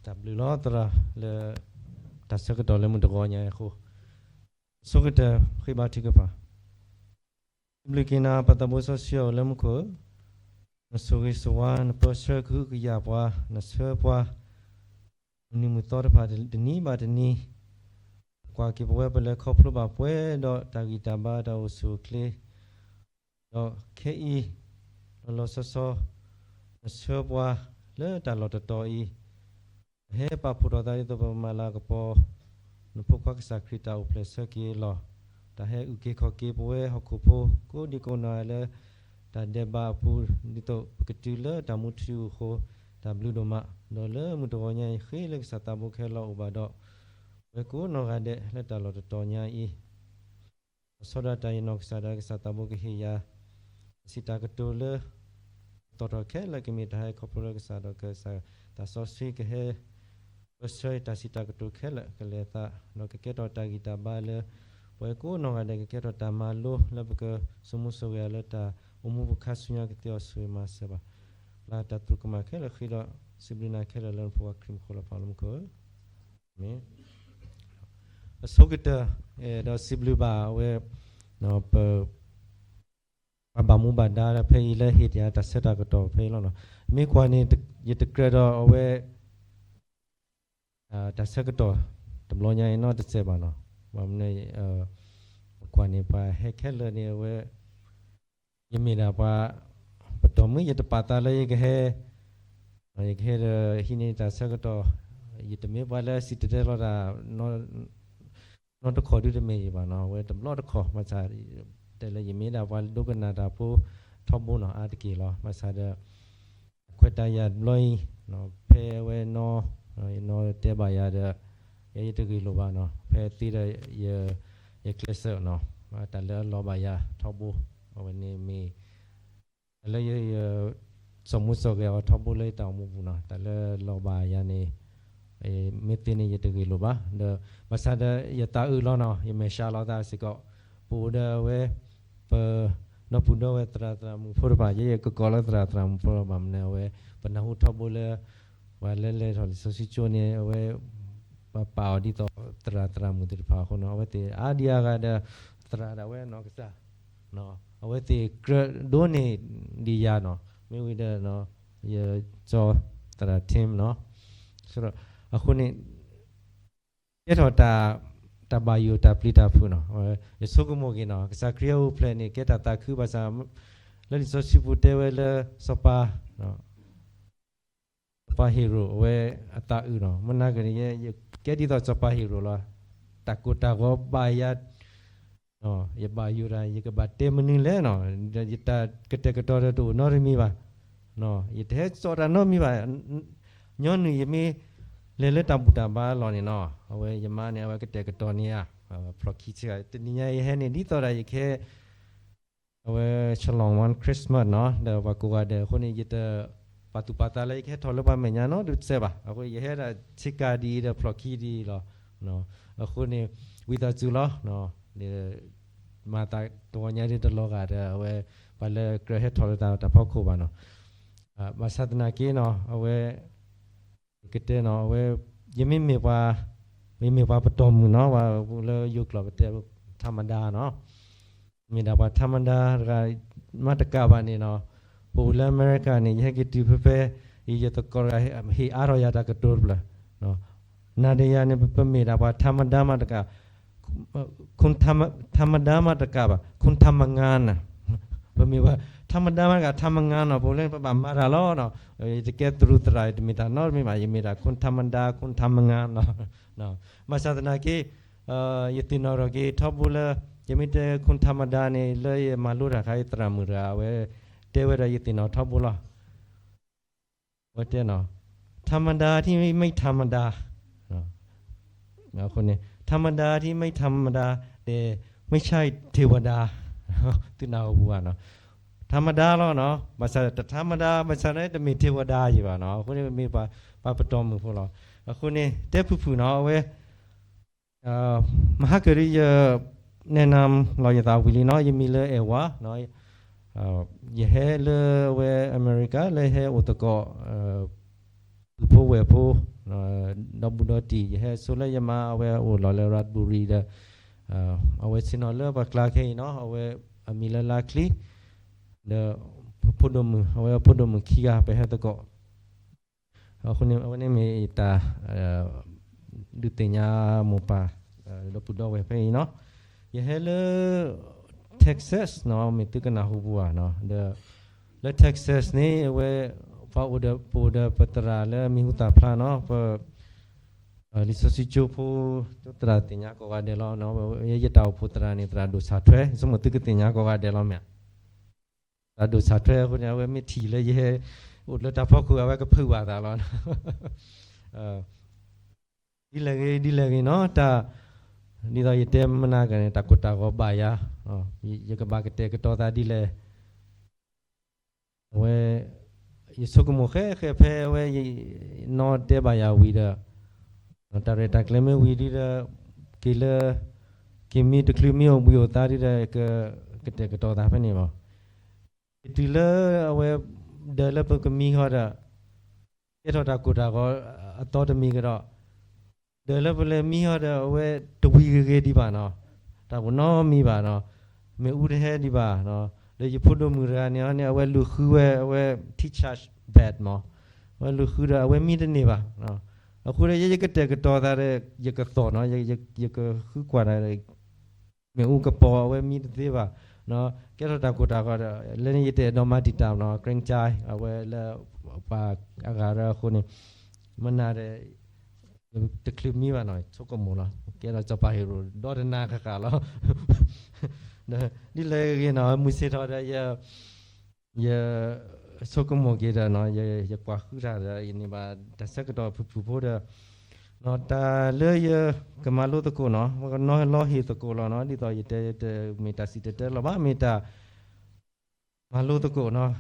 တၢ်ဘျုးလီၤသရၣ်လၢ တၢ်ဆၢကတီၢ်လၢမုၢ်တဂီၤညါအံၤအဃိ, ဆိကတၢၢ်ဃ့ဘါထုကဖၣ်. စံးဘျုးက့ၤနၤ ပၢ်သးဘိစီဆှံအိၣ်လၢမူခိၣ်, နဆိၣ်ဂ့ၤဆိၣ်ဝါ နပၢဆှၢကဟုကယာ်ပှၤ နဆှၢပှၤ မုၢ်နံၤမုၢ်သီတဖၣ်တနံၤဘၣ်တနံၤ, ကွၢ်က့ၤပဝဲပလဲၤခီဖျိဘၣ်ပှဲၤဒီးတၢ်ဂံၢ်တၢ်ဘါတၢ်အိၣ်ဆူၣ်အိၣ်ချ့ ဒီးခဲအံၤ လီၤလီၤဆီဆီ နဆှၢပှၤလၢတၢ်လီၢ်တတီၤအံၤ, ပဟဲပာ်ဖှိၣ်ထီၣ်သးဒ်သိးပမၤလၤကပီၤ နဖိခွါကစၢ်ခရံာ်တၢ်အိၣ်ဖျဲၣ်ဆၢက့ၤလီၤ. တၢ်ဟဲအုၣ်က့ၤခီၣ်က့ၤပဝဲဟီၣ်ခိၣ်ဖိ ကိးဒံကိးနီၢ်ဂၤလၢ တၢ်ဒဲးဘးအပူၤ ဒ်သိးပကတုၤလၢတၢ်မူထူအဃိ တၢ်ဘျုးဒိၣ်မး, ဒီးလၢမုၢ်တဂီၤညါအံၤ ဃ့လၢကစၢ်သးဘိခဲလၢာ်အိၣ်ဘၣ်ဒီး ပဝဲကိးနီၢ်ဂၤဒဲးလၢတၢ်လီၢ်တတီၤညါအံၤ လီၤဆီဒၣ်တၢ်အံၤနီၢ်ကစၢ်ဒီးကစၢ်သးဘိကဟ့ၣ်ယၤ တၢ်စံးတၢ်ကတိၤလၢ သီၣ်ထီၣ်ခဲလၢာ်ကမ့ၢ်တၢ်ဟဲခီဖျိလၢကစၢ်ဒီးကစၢ် တၢ်စီဆှံကဟဲ ပၢဆှၢတၢ်စံးတၢ်ကတိၤခဲလၢာ်ကလဲၤသး ဒီးကကဲထီၣ်တၢ်ဂံၢ်တၢ်ဘါလၢ ပဝဲကိးနီၢ်ဂၤဒဲးကကဲထီၣ်တၢ်မၤလိလၢပကဆိမိၣ်ဆိၣ်ဂ့ၤအီၤလၢတၢ်အိၣ်မူပူၤခါဆူညါကသ့အီၤဆိၣ်ဂ့ၤမၤစၢၤဘၣ်. ပျၢ်တၢ်သရူးကမၣ်ခဲလၢာ်ဃ့ဒီး စံးဘျုးနၤခဲလၢာ်လၢနဖိခွါခရံာ်မံၤအဃိလီၤ ပၢ်လၢမူခိၣ်ဧၢ. အဆိကတၢၢ် ဒီးစံးဘျုးဘၣ်အဝဲ ပ ပှၤဘၣ်မူဘၣ်ဒါဖဲအံၤလၢဟ့ၣ်တ့ၢ်ယၤတၢ်ဆၢတၢ်ကတီၢ်ဖဲအံၤလီၤ. မ့ၢ်ကွၢ်န့ၣ် ယတကြၢးဒီးအဝဲ တၢ်ဆၢကတီၢ်တဘျီညါအံၤနီတစဲးဘၣ်နီၤ. ဘၣ်မနုၤ ကွၢ်န့ၣ်ပှၤဟဲခဲလၢာ်န့ၣ် အဝဲ ယမ့ၢ်ဒၣ်ပှၤ ပတီၢ်မုၢ် ယတပာ်သးလၢယကဟဲ ယကဟဲဒီးဟံးန့ၢ်တၢ်ဆၢကတီၢ် ယတမ့ၢ်ပှၤလၢစံၣ်တဲၤတဲလီၤတၢ် နီတခီၣ်ဒုတမ့ၢ်ယံၤဘၣ်နီၤ. အဝဲတဘျီတခီၣ် ဘၣ်ဆၣ် တဲလၢယမ့ၢ်ဒၣ်ပှၤဒိကနၣ်တၢ်ဖိထီဘိနီၤ အါတက့ၢ်လီၤ. ဘၣ်ဆၣ်ဒီး ခွဲးတၢ်ယာ်တဘျီအံၤ ဖဲအဝဲနီ ယနီတဲဘၣ်ယၤဒီး ယဲယတဂ့ၢ်လိာ်ဘၣ်နီၤ ဖဲသ့ဒီး ယကျဲးစၢးနီၤ တၢ်လၢအလီၤဘၣ်ယၤထီဘိ အဝဲန့ၣ်မ့ၢ် တၢ်လၢယ ယ စီၣ်မူစီၣ်ဂဲၤအီၤထီဘိလၢယတၢ်အိၣ်မူပူၤနီၤ တၢ်လၢလီၤဘၣ်ယၤန့ၣ် မ့ၢ်သ့န့ၣ်ယတဂ့ၢ်လိာ်ဘၣ် ဒီး ဘၣ်ဆၣ်ဒီးယသးအုးလီၤနီၤ ယမဲာ်ဆှးလီၤသးစ့ၢ်ကီး ပအိၣ်ဒီးအဝဲ ပ ဒီပုၢ်ဒီဝဲၢ်သရၣ်သရၣ်မုၣ်ဖိတဖၣ် ယဲယကကိးလၢသရၣ်သရၣ်မုၣ်ဖိလီၤ ဘၣ်မနုၤအဝဲ ပနၢ်ဟူထီဘိလၢ ပှၤလၢလဲၤထီၣ်လံာ်စီဆှံကၠိန့ၣ် အဝဲ ပပာ်အီၤဒ်သိးသရၣ်သရၣ်မုၣ်သ့ၣ်တဖၣ်အဃိနီၤ အဝဲသ့ၣ်အါဒံအါဂၤဒီး သရၣ်ဒၣ်ဝဲနီၢ်ကစၢ် အဝဲသ့ၣ်ကြၢးဒိးန့ၢ်ဒံးယၤနီၤ မ့ၢ်ဝံၤဒီး ယကၠီသရၣ် Tim နီၤ အဃိန့ၣ် ကဲထီၣ်တၢ် တၢ်ဘၣ်ယိၣ်တၢ်ပျံၤတၢ်ဖုးနီၤ ယဆိကမိၣ်က့ၤနီၤ ကစၢ်ခရံာ်အအိၣ်ဖျဲၣ်န့ၣ် ကဲတၢ်သးခုဘၣ်ဆၣ် လၢလံာ်စီဆှံပူၤတဲဝဲလၢစီၤပၤ စီၤပၤဟ့ၤရိာ် အဝဲအသးအုးနီၤ မ့ၢ်နာ်က့န့ၣ် ယကဲဒ်သိးစီၤပၤဟ့ၤရိာ်လီၤ တၢ်ကိၢ်တၢ်ဂီၤဘၣ်ယၤ ယဘၣ်ယိၣ်တၢ် ယကဘၣ်တဲမနုၤလဲၣ်နီၤ ယတၢ်ကတဲာ်ကတီၤဒီးတအိၣ်နီတမံၤဘၣ် ယတဟဲစိာ်တၢ်နီတမံၤဘၣ် ညီနုၢ်ယမ့ၢ်လဲၤလၢတၢ်ဘူၣ်တၢ်ဘါအလီၢ်န့ၣ်နီၤ အဝဲယမါန့ၣ် အဝဲကတဲာ်ကတီၤန့ၢ်ယၤ ဖျီၣ်ခံဆ့ကၤ တနံၤညါအံၤယဟဲန့ၣ် ဒ်သိးဒီးယကဟဲ အဝဲ Shalom One Christmas နီၤ ဒီးပှၤကိးဂၤဒဲးအဃိန့ၣ် ယတပာ်သူၣ်ပာ်သးလၢယကဟဲထီၣ်လၢပှၤမဲာ်ညါနီတစဲးဘၣ် အဃိယဟဲဒၣ်ဆ့ကၤဒ်အံၤဒီးဖျီၣ်ခံဒ်အံၤလီၤ အဃိန့ၣ် ဝံသးစူၤလီၤ မၤသးတဂီၤညါဒ်တလီၤဂာ်ဒီး အဝဲ ပှၤလၢကြၢးဟဲထီၣ်လၢတၢ်ဖီခိၣ်ဘၣ်နီၤ ဘၣ်ဆၣ်သနာ်က့နီၤ အဝဲ ယကတဲနီၤ အဝဲ ယမ့ၢ်မ့ၢ်ပှၤ မ့မ့ၢ်ပှၤပတီၢ်မုၢ်နီၤ ပှၤလၢယိၤကျိာ်ပတဲ ထါမဒါ နီၤ မ့ၢ်ဒၣ်ပှၤထါမဒါတဂၤ မ့ၢ်တကးဘၣ်န့ၣ်နီၤ ပအိၣ်လၢအမဲရကၤန့ၣ် ယဟဲက့ၤတုၤဖဲဖဲ ယသကိးတဂၤဟ့ၣ်အါထီၣ်ယၤတၢ်ကတိၤတဖျၢၣ် နၤဒီးယၤန့ၣ် ပမ့ၢ်ဒၣ်ပှၤထါမဒါမ့ၢ်တကး ထါမဒါမ့ၢ်တကးဘၣ် ခွန်ထါမငါ နီၤ ပမ့ၢ်ပှၤထါမဒါမ့ၢ်တကး ထါမငါ နီၤ ပအိၣ်လၢပဘၣ်မၤတၢ်လီၤ ယတကဲသရူးသရၣ် ယတမ့ၢ်တၢ်နီတမံၤဘၣ် ယမ့ၢ်ဒၣ်ခွန်ထါမဒါ ခွန်ထါမငါ နီၤ ဘၣ်ဆၣ်သနာ်က့ ယသ့ၣ်နီၣ်ထီၣ်က့ၤထီဘိလၢ ယမ့ၢ်တဲခွန်ထါမဒါန့ၣ် လၢယမၤလိတၢ်အခါ ယသရၣ်မုၣ်တဂၤ အဝဲတဲဝဲဒီးယသ့ၣ်နီၣ်ထီဘိလီၤ အဝဲတဲနီၤ ထါမဒါ ထါမဒါ ထါမဒါ ထါမဒါ ဒီး မ့ၢ်ဆါထေဝဒါ သုနၢ်ဟူဘၣ်နီၤ ထါမဒါလီၤနီၤ ဘၣ်ဆၣ်တထါမဒါ ဘၣ်ဆၣ်န့ၣ် တမ့ၢ်ထေဝဒါယံၤဘၣ်နီၤ အဃိန့ၣ်မ့ၢ်ပှၤပတီၢ်မုၢ်ဖိလီၤ အဃိန့ၣ် တဲဖုၣ်ဖုၣ်နီၤ အဝဲ မဟါကၢၤဒ်ယ နဲၣ်နၤလီၤယသးဝံၤလံနီၤ ယမံၤလၢအဲၣ်ဝါ ယဟဲလၢအဝဲအမဲရကၤ လၢဟဲအိၣ်သကိး ပုၢ်ဖိဝဲၢ်ဖိ ဒီဘူးဒီတံၢ် ယဟဲဆိလၢယမါအဝဲအိၣ်လီၤလၢ ရၤဘူရံၤ ဒီး အဝဲဆ့ၣ်နီၤလၢပှၤကျါခဲအံၤနီၤ အဝဲအမံၤလၢလါချံ ဒီး ဖိဒိၣ်မုၣ် အဝဲဖိဒိၣ်မုၣ်ခံဂၤ ပဟဲသကိး အဃိန့ၣ် အဝဲန့ၣ်မ့ၢ်တၢ် ဒုးသ့ၣ်ညါမိၢ်ပၢ် ဒီပုၢ်ဒီဝဲၢ်ဖဲအံၤနီၤ. ယဟဲလၢ Texas နီၤ မ့ၢ်သုကနၢ်ဟူပူၤဧါနီၤ ဒီး လၢ Texas န့ၣ် အဝဲ ပှၤအိၣ်ဒီး ပအိၣ်ဒီးပသရၣ်လၢမံၤဟူသၣ်ဖျါနီၤ ပ လံာ်စီဆှံကၠိဖိ ကၠိသရၣ်သ့ၣ်ညါကိးဂၤဒဲးလီၤ. ယတၢ်အိၣ်ဖှိၣ်သရၣ်န့ၣ် သရၣ်ဒိၣ်ဆၣ်ထွဲ ဆိကမိၣ်သုကသ့ၣ်ညါကိးဂၤဒဲးလီၤမ့ၢ်ဧါ. သရၣ်ဒိၣ်ဆၣ်ထွဲအဃိန့ၣ် အဝဲမ့ၢ်ထံၣ်လၢယဟဲ အိၣ်လၢတၢ်ဖီခိၣ် အဝဲကဖုးဘၣ်သးလီၤ. ဒ်လဲၣ်ဂ့ၤ ဒ်လဲၣ်ဂ့ၤနီၤ တၢ် ဒ်သိးယတဲမနၤကန့ၣ် တၢ်ကိၢ်တၢ်ဂီၤဘၣ်ယၤ ယကဘၣ်ကတဲာ်ကတီၤသးဒ်လဲၣ် အဝဲ ယဆိကမိၣ်ဃဲဃဲဖဲအဝဲ နီၢ်တဲဘၣ်ယၤဝံၤဒီး တၢ်ရဲၣ်တၢ်ကျဲၤမ့ၢ်ဝံၤဒ်ဒီး က့ၤလၢ က့ၤမ့ၢ်တချုးမ့ၢ်အိၣ်ဘှံးအိၣ်သါဒ်ဒီး က ကတဲာ်ကတီၤသးဖဲန့ၣ်လီၤ. ယတုၤလၢအဝဲ ဒၢးလၢပကမံဃီဒီး ကဲထီၣ်တၢ်ကိၢ်တၢ်ဂီၤအသီတမံၤကဒီး ဒၢးလၢပလဲၤမံဃီဒီး အဝဲတဝံၤဂ့ၤဂ့ၤဒံးဘၣ်နီၤ, တၢ်ပနီမံဘၣ်နီၤ, မ့ၣ်အူတဟဲဒံးဘၣ်နီၤ, ဒီးယဖိဒိၣ်မုၣ်တဂၤန့ၣ်န့ၣ် အဝဲလူၤဃုဝဲ အဝဲ T-Charge bed မး, အဝဲလူၤဃုဒီး အဝဲမံတန့ၢ်ဘၣ်နီၤ, အဃိဒီး ယ ယကတဲာ်ကတီၤသးဒီး ယကသီၣ်နီၤ, ယ ယ ယကဃုကွၢ်တၢ်ဒီး မ့ၣ်အူကပီၤ အဝဲမံတသ့ဘၣ်နီၤ, ကဲထီၣ်တၢ်ကိၢ်တၢ်ဂီၤဒီး လၢန့ၣ်ယတအဲၣ်ဒိးမၤတံာ်တာ်နီၤ, ကရ့ကၠါ အဝဲလၢပှၤအဂၤဒီးအဃိန့ၣ် မနၤဒီး တချုးမံဘၣ်နီၤ, ဆိကမိၣ်လီၤ, ကဲထီၣ်စီၤပၤဟ့ရိၣ်ဒီတနၤဃၣ်ဃၣ်လီၤ, ဒီးဒ်လဲၣ်ဂ့ၤနီၤ မုၢ်ဆ့ၣ်ထီၣ်ဒီး ယ ယဆိကမိၣ်က့ၤဒီးနီၤ, ယ ယကွၢ်ဃုတၢ်ဒီး ယန့ၢ်ဘၣ်တၢ်ဆၢကတီၢ်ဖုၣ်ဖုၣ်ဖိဒီး နီၤ တၢ်လၢယကမၤလိသကိးနီၤ, ပကနီၤလီၤဟ့ၣ်သကိးလီၤနီၤ, ဒ်သိးယတဲ တမ့ၢ်တၢ်စံၣ်တဲၤတဲလီၤဘၣ်, မ့ၢ်တၢ်မၤလိသကိးနီၤ,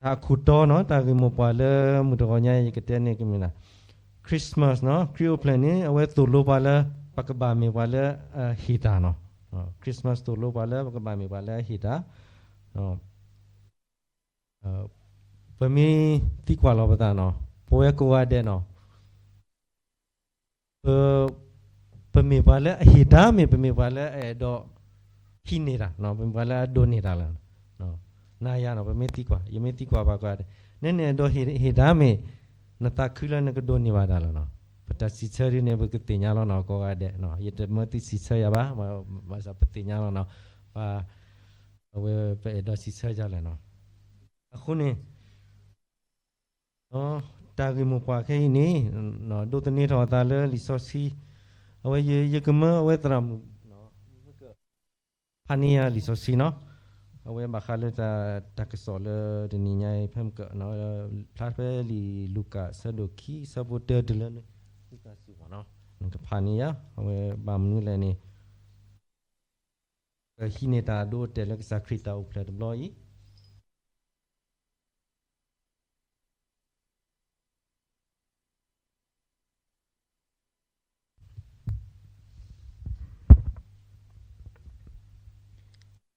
တၢ်အခိၣ်တီနီၤ, တၢ်ဂ့ၢ်မိၢ်ပှၢ်လၢမုၢ်တဂီၤညါ ယကတဲန့ၣ်ကမ့ၢ်ဒၣ် Christmas နီၤ, ခရံာ်အိၣ်ဖျဲၣ်န့ၣ် အဝဲသိၣ်လိပှၤလၢ ပကဘၣ်မ့ၢ်ပှၤလၢအဟ့ၣ်တၢ်နီၤ, Christmas သိၣ်လိပှၤလၢပကဘၣ်မ့ၢ်ပှၤလၢအဟ့ၣ်တၢ် ပမ့ၢ်သံကွၢ်လီၤပသးနီၤ, ပဝဲကိးဂၤဒဲးနီၤ, ပ ပမ့ၢ်ပှၤလၢအဟ့ၣ်တၢ် မ့ၢ်ပမ့ၢ်ပှၤလၢအအဲၣ်ဒိးဟံးန့ၢ်တၢ်, ပမ့ၢ်ပှၤလၢအဒိးန့ၢ်တၢ်လီၤ. နၤယၤနီၤ ပမ့ၢ်သံကွၢ်, ယမ့ၢ်သံကွၢ်ပှၤကိးဂၤဒဲး, နန့ၣ်အဲၣ်ဒိးဟ့ၣ်တၢ်မ့ၢ် နသးခုလၢနကဒိးန့ၢ်ဘၣ်တၢ်လီၤနီၤ. ပတၢ်စံးဆၢဒ်န့ၣ် ပကသ့ၣ်ညါလီၤနီၤ ကိးဂၤဒဲး, ယတမၢသံစံးဆၢယၤဘၣ်, ဘၣ်ဆၣ်ပသ့ၣ်ညါလီၤနီၤ, ပ အဝဲပအဲၣ်ဒိးစံးဆၢယၤလဲၣ်နီၤ. အဃိန့ၣ် တၢ်ဂ့ၢ်မိၢ်ပှၢ်ခဲအံၤန့ၣ် ဒိးသန့ၤထီၣ်အသးလၢလံာ်စီဆှံ, အဝဲယကမၢအဝဲသရၣ်မုၣ် ဖးန့ၢ်ယၤလံာ်စီဆှံနီၤ, အဝဲဘၣ်ဃးလၢတၢ် တၢ်ကစီၣ်လၢတနံၤညါအံၤ ဖဲမက ဖျါဖဲလံာ်လူၤကၣ် ဆၢဒိၣ်ခံ ဆၢဖိတၢတုၤလၢနွံ နကဖးန့ၢ်ယၤ, အဝဲဘၣ်မနုၤလဲၣ်န့ၣ် ကဟံးန့ၢ်တၢ်အဒိအတဲာ်လၢကစၢ်ခရံာ်တၢ်အိၣ်ဖျဲၣ်တဘျီအံ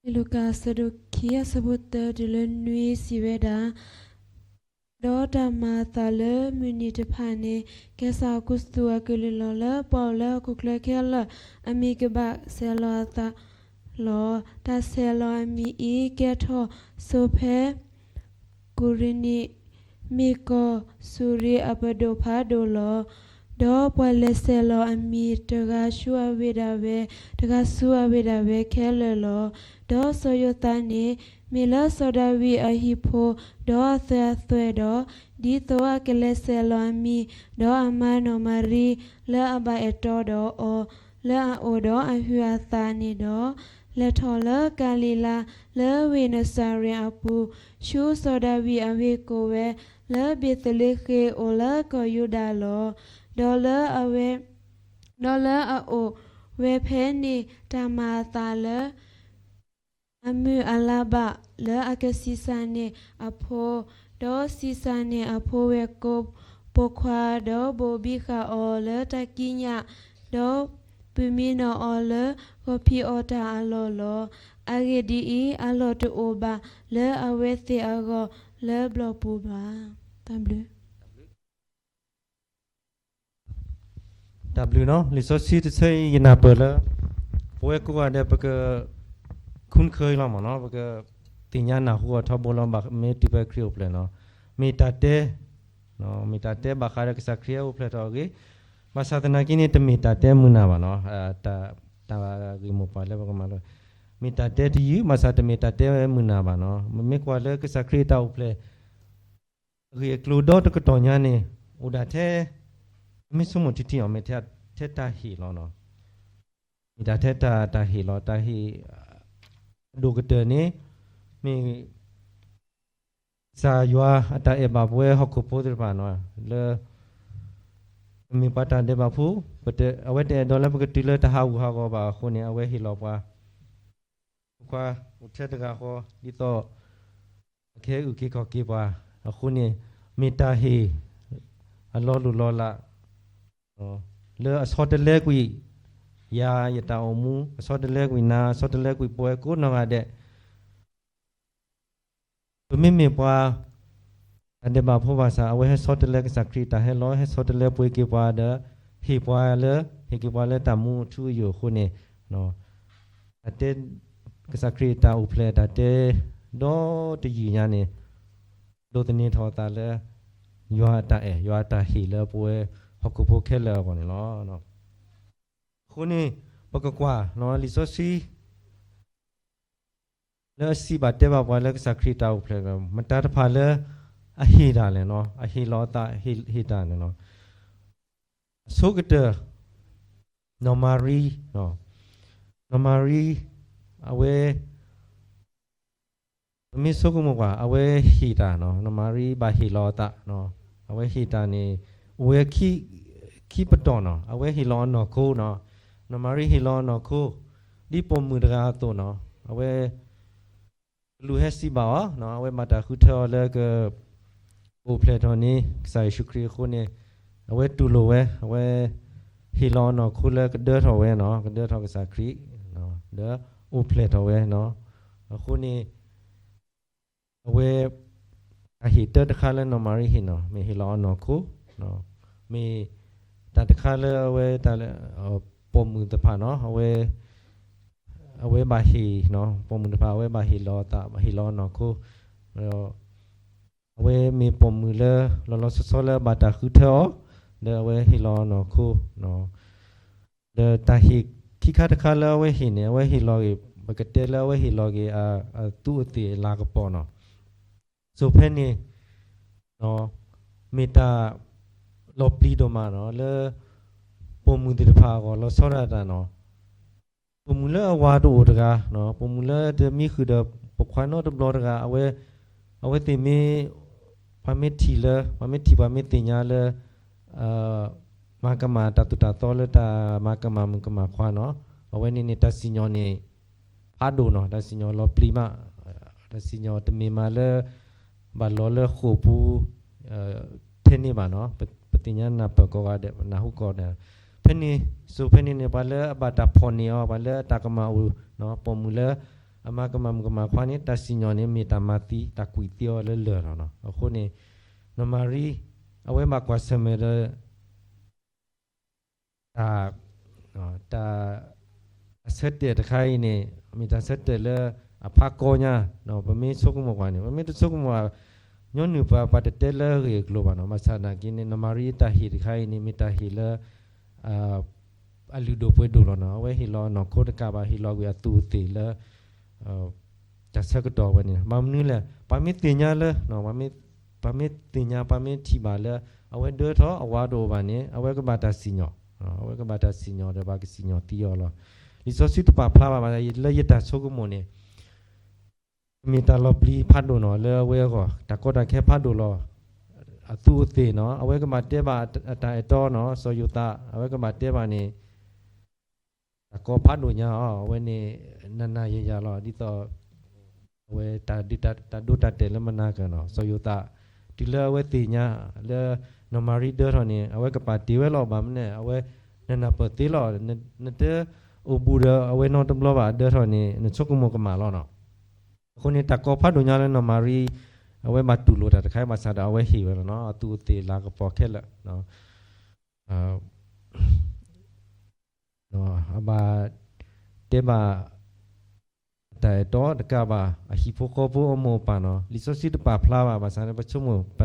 ၤ လူၤကၣ် ဆၢဒိၣ်ခံ အဆၢဖိတၢတုၤလၢနွံ စံးဝဲဒၣ်, ဒီးတၢ်မၤအသးလၢမုၢ်နံၤတဖၣ်န့ၣ် ကစၢ်အကူသူၣ်အကလုၢ်လီၤလၢ ပှၤအိၣ်လၢဟီၣ်ခိၣ်ချၢခဲလၢာ် အမံၤကဘၣ်ဆဲးလီၤအသးလီၤ. တၢ်ဆဲးလီၤအမံၤအံၤ ကဲထီၣ်ဆိဖဲ ကူၤရ့နံၣ် မ့ၢ်ကီၢ်စူၤရ့အပဒိၣ်ဖးဒိၣ်လီၤ. ဒီးပှၤလဲၤဆဲးလီၤအမံၤ တဂၤဆူအဝ့ၢ်ဒၣ်ဝဲ, တဂၤဆူအဝ့ၢ်ဒၣ်ဝဲခဲလၢာ်လီၤ. ဒီးစီၤယိၤသးန့ၣ် မ့ၢ်လၢစီၤဒၤဝံးအဟံၣ်ဖိ ဒီးအသွဲၣ်အသွဲၣ်ဒီး, ဒ်သိးအကလဲၤဆဲးလီၤအမံၤ, ဒီးအမၤနီၣ်မၤရံ လၢအဘၣ်အဲၣ်တီဒီးအီၤ လၢအအိၣ်ဒီးအဟုးအသးန့ၣ်ဒီး, လဲၤထီၣ်လၢကၤလံၤလါ လၢဝ့ၢ်နစၤရ့းအပူၤ, ဆူစီၤဒၤဝံးအဝ့ၢ်ကိးဝဲ လၢဘ့းသလ့ဃ့ၣ်အိၣ်လၢကီၢ်ယူဒၤလီၤ. ဒီးလၢအဝဲ, ဒီးလၢအအိၣ်ဝဲဖဲန့ၣ် တၢ်မၤအသးလၢ အမုၢ်အလါဘၣ်လၢအကဆံးစၢ်န့ၢ်အဖိ, ဒီးဆံးစၢ်န့ၢ်အဖိဝဲၢ်ကိာ်ပိာ်ခွါ, ဒီးဘိးဘံဃာ်အီၤလၢတၢ်ကံးညာ်, ဒီးပုၢ်မံနီၣ်အီၤလၢဂီၤဖံးအီၣ်တၢ်အလီၢ်လီၤ. အဂ့ၢ်ဒ်အံၤ, အလီၢ်တအိၣ်ဘၣ်လၢအဝဲသ့ၣ်အဂီၢ်လၢဘျီၣ်ပူၤဘၣ်. တၢ်ဘျုး တၢ်ဘျုးနီၤ, လံာ်စီဆှံတဆၢအံၤ ယနၢ်ပၢၢ်လၢ ပဝဲကိးဂၤဒဲး ပက ခူၣ်ခၢအံၤလီၤမ့ၢ်နီၤ, ပက သ့ၣ်ညါနၢ်ဟူအီၤထီဘိလီၤ, ဘၣ်မ့ၢ်တုၤဖဲခရံာ်အိၣ်ဖျဲၣ်နီၤ, မ့ၢ်တၢ်တဲ မ့ၢ်တၢ်တဲဘၣ်ဃးဒီးကစၢ်ခရံာ်အိၣ်ဖျဲၣ်ထီၣ်အဂ့ၢ်, ဘၣ်ဆၣ်သနာ်က့န့ၣ် တမ့ၢ်တၢ်တဲမုာ်နၢ်ဘၣ်နီၤ, တၢ် တၢ်ဂ့ၢ်မိၢ်ပှၢ်လၢပကမၤလိ မ့ၢ်တၢ်တဲတယုၢ် ဘၣ်ဆၣ်တမ့ၢ်တၢ်တဲမုာ်နၢ်ဘၣ်နီၤ, မ့ၢ်ကွၢ်လၢကစၢ်ခရံာ်အတၢ်အိၣ်ဖျဲၣ် အဂ့ၢ်အကျိၤဒီတကတီၢ်ညါန့ၣ် အိၣ်ဒၣ်ထဲ ပမ့ၢ်ဆိကမိၣ်ထံထံအီၤ မ့ၢ်ထဲတၢ်ဟ့ၣ်လီၤနီၤ, မ့ၢ်တၢ်ထဲတၢ် တၢ်ဟ့ၣ်လီၤ, တၢ်ဟ့ၣ် အဒိၣ်ကတၢၢ်န့ၣ် မ့ၢ် ကစၢ်ယွၤအတၢ်အဲၣ်ဘၣ်ပဝဲဟီၣ်ခိၣ်ဖိသ့ၣ်တဖၣ်နီၤ, လၢ ပမ့ၢ်ပှၤတၢ်ဒဲးဘးဖိ, ပတ အဝဲတအဲၣ်ဒိးလၢပကတုၤလၢတၢ်ဟးဂူာ်ဟးဂီၤဘၣ်အဃိန့ၣ် အဝဲဟ့ၣ်လီၤပှၤ ခွါအိၣ်ထဲတဂၤဃီ ဒ်သိး အကဟဲအုၣ်က့ၤခီၣ်က့ၤပှၤအဃိန့ၣ် မ့ၢ်တၢ်ဟ့ၣ် အလီၤလိၢ်လီၤလး လၢအဆီတလဲကွံာ် ယၤယတၢ်အိၣ်မူ အဆီတလဲကွံာ်နၤ အဆီတလဲကွံာ်ပဝဲကိးနီၢ်ဂၤဒဲး ပမ့မ့ၢ်ပှၤ တၢ်ဒဲးဘးဖိဘၣ်ဆၣ် အဝဲဟဲဆီတလဲကစၢ်ခရံာ်တၢ်ဟဲလီၤ ဟဲဆီတလဲပှ့ၤက့ၤပှၤဒီး ဟ့ၣ်ပှၤလၢ ဟ့ၣ်က့ၤပှၤလၢတၢ်မူအထူအယိာ်အဃိန့ၣ် တၢ်တဲ ကစၢ်ခရံာ်တၢ်အိၣ်ဖျဲၣ်တၢ်တဲ ဒီတယုၢ်ညါန့ၣ် ဒိးသန့ၤထီၣ်အသးလၢ ယွၤအတၢ်အဲၣ် ယွၤအတၢ်ဟ့ၣ်လၢပဝဲဟီၣ်ခိၣ်ဖိခဲလၢာ်အဂီၢ်န့ၣ်လီၤ. အဃိန့ၣ် ပကကွၢ် လံာ်စီဆှံ လၢအစံးဘၣ်တဲဘၣ်ပှၤလၢကစၢ်ခရံာ်တၢ်အိၣ်ဖျဲၣ် မတၤတဖၣ်လၢ အဟ့ၣ်တၢ်လဲၣ်နီၤ အဟ့ၣ်လီၤအသး ဟ့ၣ်တၢ်န့ၣ်လီၤ. အဆိကတၢၢ် နီၢ်မၤရံ နီၢ်မၤရံ အဝဲ ပမ့ၢ်ဆိကမိၣ်ကွၢ် အဝဲဟ့ၣ်တၢ်နီၤ နီၢ်မၤရံဘၣ်ဟ့ၣ်လီၤအသး အဝဲဟ့ၣ်တၢ်န့ၣ် အိၣ်ဝဲ ခံပတီၢ်နီၤ အဝဲဟ့ၣ်လီၤအနီၢ်ခိနီၤ နီၢ်မၤရံဟ့ၣ်လီၤအနီၢ်ခိ ဒ်ပိာ်မုၣ်တဂၤအသိးနီၤ အဝဲ ကလူးဟဲစံးဘၣ်အီၤ အဝဲဘၣ်တၢ်ဃုထၢအီၤလၢက အိၣ်ဖျဲၣ်ထီၣ်န့ၣ် ကစၢ်ယ့ၣ်ၡူးခရံာ်အဃိန့ၣ် အဝဲတူၢ်လိာ်ဝဲ အဝဲ ဟ့ၣ်လီၤအနီၢ်ခိလၢကဒၢထီၣ်ဝဲနီၤ ကဒၢထီၣ်ကစၢ်ခရံာ် ဒီးအိၣ်ဖျဲၣ်ထီၣ်ဝဲနီၤ အဃိန့ၣ် အဝဲ တၢ်ဟ့ၣ်တၢ်တခါလၢနီၢ်မၤရံဟ့ၣ်နီၤ မ့ၢ်ဟ့ၣ်လီၤအနီၢ်ခိ မ့ၢ်တၢ်တခါလၢအဝဲ ပိာ်မုၣ်တဖၣ်နီၤ အဝဲ အဝဲဘၣ်ဟ့ၣ် ပိာ်မုၣ်တဖၣ် အဝဲဘၣ်ဟ့ၣ်လီၤအသး ဟ့ၣ်လီၤအနီၢ်ခိ အဝဲမ့ၢ်ပိာ်မုၣ်လၢ လီၤလီၤဆီဆီလၢအဘၣ်တၢ်ဃုထၢအီၤ ဒီးအဝဲဟ့ၣ်လီၤအနီၢ်ခိ ဒီးတၢ်ဟ့ၣ်ခံခါတခါလၢအဝဲဟ့ၣ်န့ၣ် အဝဲဟ့ၣ်လီၤဂ့ၤ ပကတဲလၢအဝဲဟ့ၣ်လီၤဂ့ၤ အသူးအသ့ၣ်အလၤကပီၤနီၤ စိၤဖဲန့ၣ် မ့ၢ်တၢ်လီၤပျံၤဒိၣ်မးနီၤ လၢ ပိာ်မုၣ်သ့ၣ်တဖၣ်အဂီၢ် လီၤဆီဒၣ်တၢ်နီၤ ပိာ်မုၣ်လၢအဝၤတအိၣ်တဂၤ ပိာ်မုၣ်လၢတမံဃုာ်ဒီးပိာ်ခွါနီတဘျီတဂၤ အဝဲ အဝဲသ့ၣ်မ့ၢ် ပှၤမ့ၢ်ထံၣ်လၢ ပှၤမ့ၢ်ထံၣ်ပှၤမ့ၢ်သ့ၣ်ညါလၢ မၤကမၣ်တၢ်သိၣ်တၢ်သီလၢတၢ်မၤကမၣ်မုၣ်ကမၣ်ခွါနီၤ အဝဲန့ၣ်န့ၣ် တၢ်စံၣ်ညီၣ်န့ၣ် ဖးဒိၣ်နီၤ တၢ်စံၣ်ညီၣ်လီၤပျံၤမး တၢ်စံၣ်ညီၣ်တမ့ၢ်မးလၢ ဘၣ်လီၤလၢဃိာ်ပူၤ ထဲန့ၣ်ဘၣ်နီၤ ပသ့ၣ်ညါနၢ်ပၢၢ်ကိးဂၤဒဲး နၢ်ဟူကိးဂၤဒဲး ဖဲန့ၣ် စိၤဖဲန့ၣ်န့ၣ် ပှၤလၢအဘၣ်တၢ်ဖီၣ်န့ၢ်အီၤ ပှၤလၢအတၢ်ကမၣ်အိၣ် ပိာ်မုၣ်လၢ အမၤကမၣ်မုၣ်ကမၣ်ခွါန့ၣ် တၢ်စံၣ်ညီၣ်န့ၣ် မ့ၢ်တၢ်မၤသံ တၢ်ကွံာ်သံအီၤလၢလၢၢ်လီၤနီၤ အဃိန့ၣ် နီၢ်မၤရံ အဝဲဘၣ်ကွၢ်ဆၢၣ်မဲာ်ဒီး တၢ် တၢ် တၢ်ဆၢတဲာ်တခါအံၤန့ၣ် မ့ၢ်တၢ်ဆၢတဲာ်လၢအဖးကီညါ ပမ့ၢ်ဆိကမိၣ်ကွၢ်န့ၣ် ပမ့ၢ်တဆိကမိၣ် ညီနုၢ်ပှၤ ပှၤတတဲလၢအဂ့ၢ်အကျိၤဘၣ်နီၤ ဘၣ်ဆၣ်သနာ်က့န့ၣ် နီၢ်မၤရံအတၢ်ဟ့ၣ်တခါအံၤန့ၣ် မ့ၢ်တၢ်ဟ့ၣ်လၢ အလုၢ်ဒိၣ်ပှ့ၤဒိၣ်လီၤနီၤ အဝဲဟ့ၣ်လီၤအနီၢ်ခိတကးဘၣ် ဟ့ၣ်လီၤကွံာ်အသူးအသ့ၣ်လၢ တၢ်ဆၢကတီၢ်ဝဲန့ၣ် ဘၣ်မနုၤလဲၣ် ပှၤမ့ၢ်သ့ၣ်ညါလၢ ပှၤမ့ၢ်သ့ၣ်ညါ ပှၤမ့ၢ်ထံၣ်ဘၣ်လၢ အဝဲဒၢထီၣ်အဝၤတအိၣ်ဘၣ်န့ၣ် အဝဲကဘၣ်တၢ်စံၣ်ညီၣ် အဝဲကဘၣ်တၢ်စံၣ်ညီၣ်ဒီးဘၣ်ကစံၣ်ညီၣ်သံအီၤလီၤ. လံာ်စီဆှံတပာ်ဖျါဘၣ်ဘၣ် လၢယတၢ်ဆိကမိၣ်န့ၣ် မ့ၢ်တၢ်လီၤပျံၤဖးဒိၣ်နီၤ လၢအဝဲအဂီၢ် တၢ်ကီတၢ်ခဲဖးဒိၣ်လီၤ. အသူးအသ့ၣ်နီၤ အဝဲကဘၣ်တဲဘၣ်အတၢ်အဲၣ်တီနီၤ စီၤယိၤသး အဝဲကဘၣ်တဲဘၣ်န့ၣ် တၢ်ကီဖးဒိၣ်ညါအီၤ အဝဲန့ၣ် နၤနၤယၤယၤလီၤ ဒ်သိး အဝဲ တၢ်ဒိတၢ်တဲာ်လၢမနၤကၢၤနီၤ စီၤယိၤသး တုၤလၢအဝဲသ့ၣ်ညါလၢ နီၢ်မၤရံဒၢထီၣ်န့ၣ် အဝဲကပာ်တ့ၢ်ဝဲလီၤ ဘၣ်မနုၤ အဝဲ နနၢ်ပၢၢ်သ့လီၤ နတအိၣ်ဘူးဒီးအဝဲနီတဘျီဘၣ် အဒၢထီၣ်န့ၣ် နဆိကမိၣ်ကမၣ်လီၤနီၤ. အဃိန့ၣ် တၢ်ကီဖးဒိၣ်ညါလၢနီၢ်မၤရံ အဝဲဘၣ်တူၢ်လိာ်တၢ်တခါအံၤဘၣ်ဆၣ်ဒီး အဝဲဟ့ၣ်ဝဲလီၤနီၤ အသူးအသ့ၣ်လၤကပီၤခဲလၢာ် အဘၣ်တဲဘၣ် တၢ်အဲၣ်တီတကးဘၣ် အဟံၣ်ဖိဃီဖိအမိၢ်အပၢ်နီၤ လံာ်စီဆှံတပာ်ဖျါဘၣ် ဘၣ်ဆၣ်န့ၣ် ပဆိကမိၣ် ပ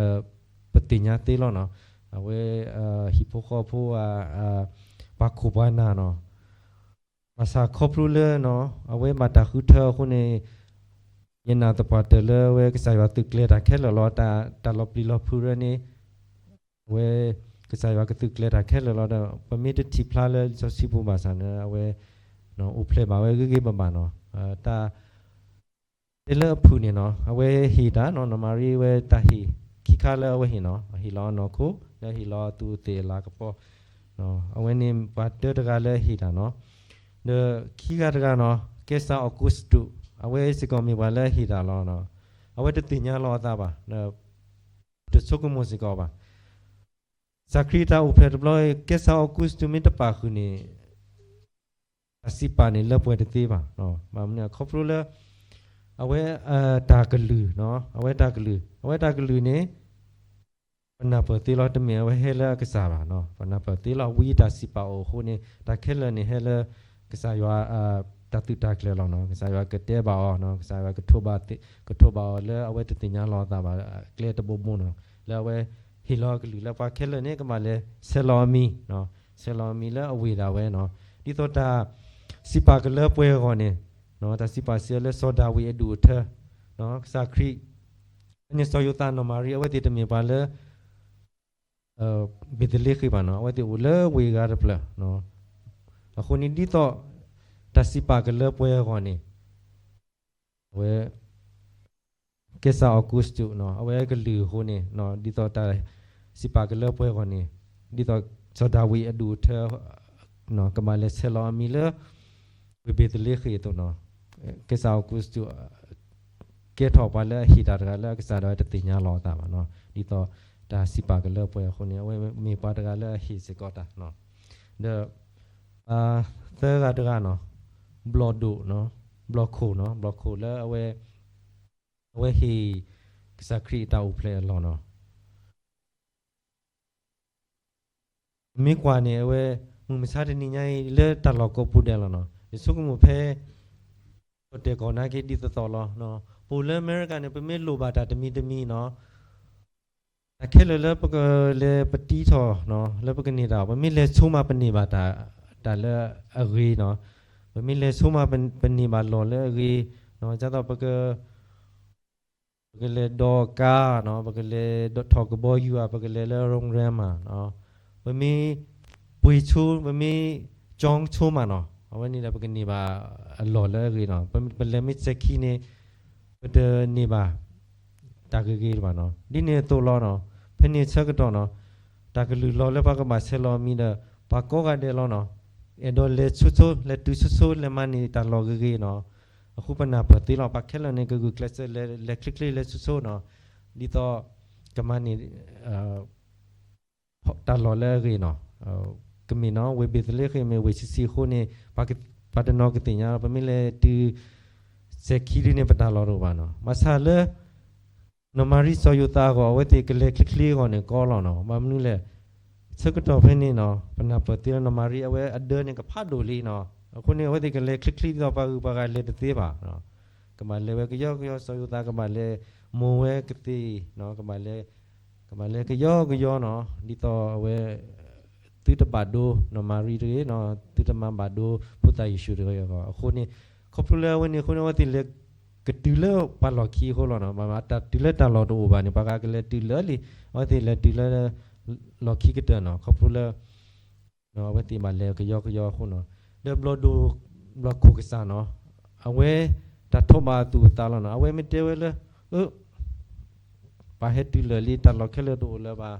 ပသ့ၣ်ညါသ့လီၤနီၤ အဝဲ ဟံၣ်ဖိဃီဖိ ပှၤခိၣ်ပှၤနၢ်နီၤ ဘၣ်ဆၣ်ခီဖျိလၢနီၤ အဝဲဘၣ်တၢ်ဃုထၢအဃိန့ၣ် ယနာ်သပှၢ်တၢၢ်လၢအဝဲကစၢ်ယွၤသုးကျဲၤတၢ်ခဲလၢာ်လီၤ တၢ် တၢ်လီၤပျံၤလီၤဖုးရၢန့ၣ် အဝဲ ကစၢ်ယွၤကသုးကျဲၤတၢ်ခဲလၢာ်လီၤဒီး ပမ့ၢ်တထံၣ်ဖျါလၢလံာ်စီဆှံပူၤဘၣ်ဆၣ်န့ၣ် အဝဲ အိၣ်ဖျဲၣ်ဘၣ်ဝဲဂ့ၤဂ့ၤဘၣ်ဘၣ်နီၤ တၢ် တဲလၢအဖုၣ်န့ၣ်နီၤ အဝဲဟ့ၣ်တၢ်နီၤ နီၢ်မၤရံဝဲတၢ်ဟ့ၣ် ခံခါလၢအဝဲဟ့ၣ်နီၤ ဟ့ၣ်လီၤအနီၢ်ခိ လၢဟ့ၣ်လီၤအသူးအသ့ၣ်အလၤကပီၤ အဝဲန့ၣ်ပှၤတၢတဂၤလၢအဟ့ၣ်တၢ်နီၤ ဒီးခံဂၤတဂၤနီၤ ကဲစၢ်အီကူစတူး အဝဲစ့ၢ်ကီးမ့ၢ်ပှၤလၢအဟ့ၣ်တၢ်လီၤ အဝဲတသ့ၣ်ညါလီၤအသးဘၣ် တဆိကမိၣ်စ့ၢ်ကီးဘၣ် ကစၢ်ခရံာ်တၢ်အိၣ်ဖျဲၣ်တဘျီ ကဲစၢ်အီကူစတူးမ့ၢ်တပာ်ဃုာ်န့ၣ် တၢ်စံးပာ်န့ၣ်လၢပှဲၤတသ့ဘၣ် ဘၣ်မနုၤခီဖျိလၢ အဝဲ တၢ်ကလုၢ် အဝဲတၢ်ကလုၢ် အဝဲတၢ်ကလုၢ်န့ၣ် ပနၢ်ပၢၢ်သ့လီၤ တမ့ၢ်အဝဲဟဲလၢအကစၢ်ဘၣ် ပနၢ်ပၢၢ်သ့လီၤ ဝံတၢ်စံးပာ်အိၣ်အဃိန့ၣ် တၢ်ခဲလၢာ်န့ၣ်ဟဲလၢ ကစၢ်ယွၤ တၢ်သုးတၢ်ကျဲၤလီၤနီၤ ကစၢ်ယွၤကတဲဘၣ်အီၤ ကစၢ်ယွၤကထိးဘၣ် ကထိးဘၣ်အီၤလၢအဝဲတသ့ၣ်ညါလီၤအသးဘၣ် ကျဲတဘိဘိနီၤ လၢအဝဲဟ့ၣ်လီၤအကလုၢ်လၢပှၤခဲလၢာ်န့ၣ် ကဘၣ်လဲၤဆဲးလီၤအမံၤ ဆဲးလီၤအမံၤလၢအဝ့ၢ်ဒၣ်ဝဲနီၤ ဒ်သိးတၢ်စံးပာ်ကလၢပှဲၤအဂီၢ်န့ၣ် တၢ်စံးပာ်စံးလၢစီၤဒၤဝံးအဒူၣ်အထၢ ကစၢ်ခရံာ် ဖဲန့ၣ်စီၤယိၤသးနီၢ်မၤရံ အဝဲသ့ၣ်တမ့ၢ်ပှၤလၢ ဘ့းသလ့ဃ့ၣ်ဘၣ်နီၤ အဝဲသ့ၣ်အိၣ်လၢဝ့ၢ်ဂၤတဖျၢၣ် အဃိန့ၣ်ဒ်သိး တၢ်စံးပာ်ကလၢပှဲၤအဂီၢ်န့ၣ် အဝဲ ကဲစၢ်အီကူစတူး အဝဲကလုၢ်အဃိန့ၣ် ဒ်သိးတၢ်စံးပာ်ကလၢပှဲၤအဂီၢ်န့ၣ် ဒ်သိးစီၤဒၤဝံးအဒူၣ်အထၢ ကဘၣ်လဲၤဆဲးလီၤအမံၤလၢ ဝ့ၢ်ဘ့းသလ့ဃ့ၣ်အသိးနီၤ ကဲစၢ်အီကူစတူး ကဲထီၣ်ပှၤလၢအဟ့ၣ်တၢ်တဂၤလၢအကစၢ်ဒၣ်ဝဲတသ့ၣ်ညါလီၤအသးဘၣ်နီၤ ဒ်သိးတၢ်စံးပာ်ကလၢပှဲၤအဃိန့ၣ် အဝဲမ့ၢ်ပှၤတဂၤလၢအဟ့ၣ်စ့ၢ်ကီးတၢ် ဒီး သၢဂၤတဂၤနီၤ ဘျီၣ်ဒိၣ် ဘျီၣ်ခိၣ်နီၤ ဘျီၣ်ခိၣ်လၢအဝဲ အဝဲဟ့ၣ် ကစၢ်ခရံာ်အတၢ်အိၣ်ဖျဲၣ်အလီၢ်နီၤ ပမ့ၢ်ကွၢ်န့ၣ် အဝဲ မုၢ်မဆါတနံၤညါအံၤ လၢတၢ်လီၢ်ကိးပူၤဒဲးလီၤနီၤ ယဆိကမိၣ်ဖဲ ပတဲာ်ကီၢ်နာ်က့ဒ်သိးသိးလီၤ ပအိၣ်လၢအမဲရကၤန့ၣ် ပမ့ၢ်လိၣ်ဘၣ်တၢ်တမံၤတမံၤနီၤ တၢ်ခဲလၢာ်လၢပကလဲၤပတံထီၣ် လၢပကန့ၢ်တၢ် ပမ့ၢ်လဲၤဆိမးပန့ၢ်ဘၣ်တၢ် တၢ်လၢအဂ့ၤနီၤ ပမ့ၢ်လဲၤဆိမးပန့ၢ်ဘၣ်လီၢ်လၢအဂ့ၤ ဒ်သိးပက ပကလဲၤဒိးကါနီၤ ပကလဲၤထီၣ်ကဘီယူၤဧါ ပကလဲၤလၢ โรงแรม မး ပမ့ၢ်ပှ့ၤဆိ ပမ့ၢ်ကၠီဆိမးနီၤ အဝဲန့ၣ်ဒီးပကန့ၢ်ဘၣ်အလီၢ်လၢအဂ့ၤနီၤ ပလဲၤမ့ၢ်စဲၤခံန့ၣ် ပတန့ၢ်ဘၣ် တၢ်ဂ့ၤဂ့ၤတဘၣ်နီၤ ဒ်န့ၣ်အသိးလီၤနီၤ ဖဲန့ၣ်ဆၢကတီၢ်နီၤ တၢ်ကလုၢ်လီၤလၢပှၤကဘၣ်ဆဲးလီၤအမံၤဒီး ပှၤကိးဂၤဒဲးလီၤနီၤ အဲၣ်ဒိးလဲၤဆိဆိ လဲၤတုၤဆိဆိ လဲၤမၤန့ၢ်တၢ်လီၢ်ဂ့ၤဂ့ၤနီၤ အဃိပနၢ်ပၢၢ်သ့လီၤ ပှၤခဲလၢာ်န့ၣ် ကဂုာ်ကျဲးစၢးလဲၤချ့ချ့လဲၤဆိဆိနီၤ ဒ်သိး ကမၤန့ၢ် တၢ်လီၢ်လၢအဂ့ၤနီၤ ကမ့ၢ်နီၤ ဝ့ၢ်ဘ့းသလ့ဃ့ၣ်မ့ၢ် ဝ့ၢ်ဆံးဆံးအဃိန့ၣ် ပှၤတနီၤကသ့ၣ်ညါလီၤ ပမ့ၢ်လဲၤတုၤ စဲၤခံဒ်န့ၣ် ပတၢ်လီၢ်တအိၣ်ဘၣ်နီၤ ဘၣ်ဆၣ်လၢ နီၢ်မၤရံစီၤယိၤသးအဂီၢ် အဝဲသ့ၣ်ကလဲၤချ့ချ့အဂီၢ်န့ၣ်ကီလီၤနီၤ ဘၣ်မနုၤလဲၣ် ဆၢကတီၢ်ဖဲန့ၣ်နီၤ ပနၢ်ပၢၢ်သ့လၢနီၢ်မၤရံ အဝဲအဒၢန့ၣ်ကဖးဒိၣ်လံနီၤ အဃိန့ၣ် အဝဲသ့ၣ်ကလဲၤချ့ချ့ဒ်သိးပှၤဂုၤပှၤဂၤလဲၤတသ့ဘၣ် ကဘၣ်လဲၤဝဲကယီကယီ စီၤယိၤသးကဘၣ်လဲၤမိၢ်ဝဲကသ့ၣ် ကဘၣ်လဲၤ ကဘၣ်လဲၤကယီကယီနီၤ ဒ်သိးအဝဲ သုတဘၣ်ဒိနီၢ်မၤရံတဂ့ၤနီၤ သုတမၤဘၣ်ဒိဖိသၣ်ယ့ၣ်ၡူးတဂ့ၤအဂီၢ် အဃိန့ၣ် ခီဖျိလၢအဝဲန့ၣ်အဃိန့ၣ် အဝဲသ့ၣ်လဲၤကတုၤလၢပှၤလီၢ်ခံအဃိလီၤနီၤ တၢ်တုၤလၢတၢ်လီၢ်တအိၣ်ဘၣ်န့ၣ် ပှၤဂၤကလဲၤတုၤလၢလံ အဝဲသ့ၣ်လဲၤတုၤလၢ လီၢ်ခံကတၢၢ်နီၤ ခီဖျိလၢ အဝဲသ့ၣ်ဘၣ်လဲၤကယီကယီအဃိနီၤ ဒီးဘျီၣ်ဒိၣ် ဘျီၣ်ခိၣ်ကစၢ်နီၤ အဝဲတၢ်ထိးဘၣ်အသူၣ်အသးလီၤနီၤ အဝဲမ့ၢ်တဲဝဲလၢ အၢ ပှၤဟဲတုၤလၢာ်လံ တၢ်လီၢ်ခဲလၢာ်တအိၣ်လၢၤဘၣ်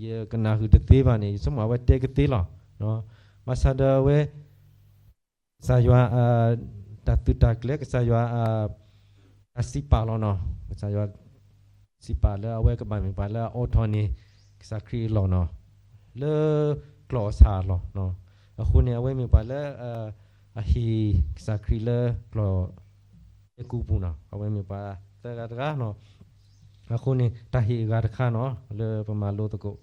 ယကနၢ်ဟူတသ့ဘၣ်န့ၣ် ယဆိကမိၣ်အဝဲတဲကသ့လီၤ ဘၣ်ဆၣ်ဒီးအဝဲ ကစၢ်ယွၤ တၢ်သုးတၢ်ကျဲၤ ကစၢ်ယွၤ တၢ်စံးပာ်လီၤနီၤ ကစၢ်ယွၤ စံးပာ်လၢအဝဲကဘၣ်မ့ၢ်ပှၤလၢအအိးထီၣ်န့ၢ် ကစၢ်ခရံာ်အလီၢ်နီၤ လၢကျီၢ်အဆၣ်အလီၢ် အဃိန့ၣ် အဝဲမ့ၢ်ပှၤလၢ အဟ့ၣ်ကစၢ်ခရံာ်လၢကျီၢ် အဲၤကူပူၤနီၤ အဝဲမ့ၢ်ပှၤသၢဂၤတဂၤနီၤ အဃိန့ၣ် တၢ်ဟ့ၣ်အဂၤတခါနီၤ လၢပမၤလိသကိး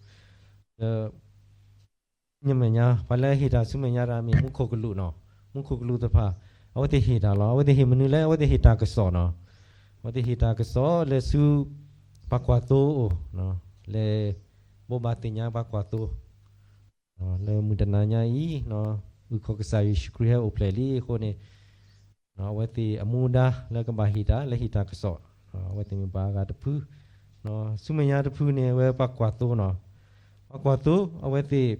လၢ ညမဲာ်ညါ ပှၤလၢအဟ့ၣ်တၢ်ဆူမဲာ်ညါတၢ်မ့ၢ်မူခိၣ်ကလူးနီၤ, မူခိၣ်ကလူးတဖၣ် အဝဲသ့ၣ်ဟ့ၣ်တၢ်လီၤ. အဝဲသ့ၣ်ဟ့ၣ်မနုၤလဲၣ်, အဝဲသ့ၣ်ဟ့ၣ်တၢ်ကစီၣ်နီၤ. အဝဲသ့ၣ်ဟ့ၣ်တၢ်ကစီၣ်လၢဆူ ပှၤကွၢ်သိအအိၣ်, လဲၤဘိးဘၣ်သ့ၣ်ညါပှၤကွၢ်သိ လၢမုၢ်တနၤညါအံၤ အုၣ်ခီၣ်ကစၢ်ယ့ၣ်ၡူးခရံာ်ဟဲအိၣ်ဖျဲၣ်လံအဃိန့ၣ် အဝဲသ့ၣ်အမူဒါလၢကဘၣ်ဟ့ၣ်တၢ် လၢဟ့ၣ်တၢ်ကစီၣ်, အဝဲသ့ၣ်မ့ၢ်ပှၤအဂၤတဖု, ဆူမဲာ်ညါတဖုန့ၣ် အဝဲပှၤကွၢ်သိနီၤ. ပှၤကွၢ်သိ အဝဲသ့ၣ်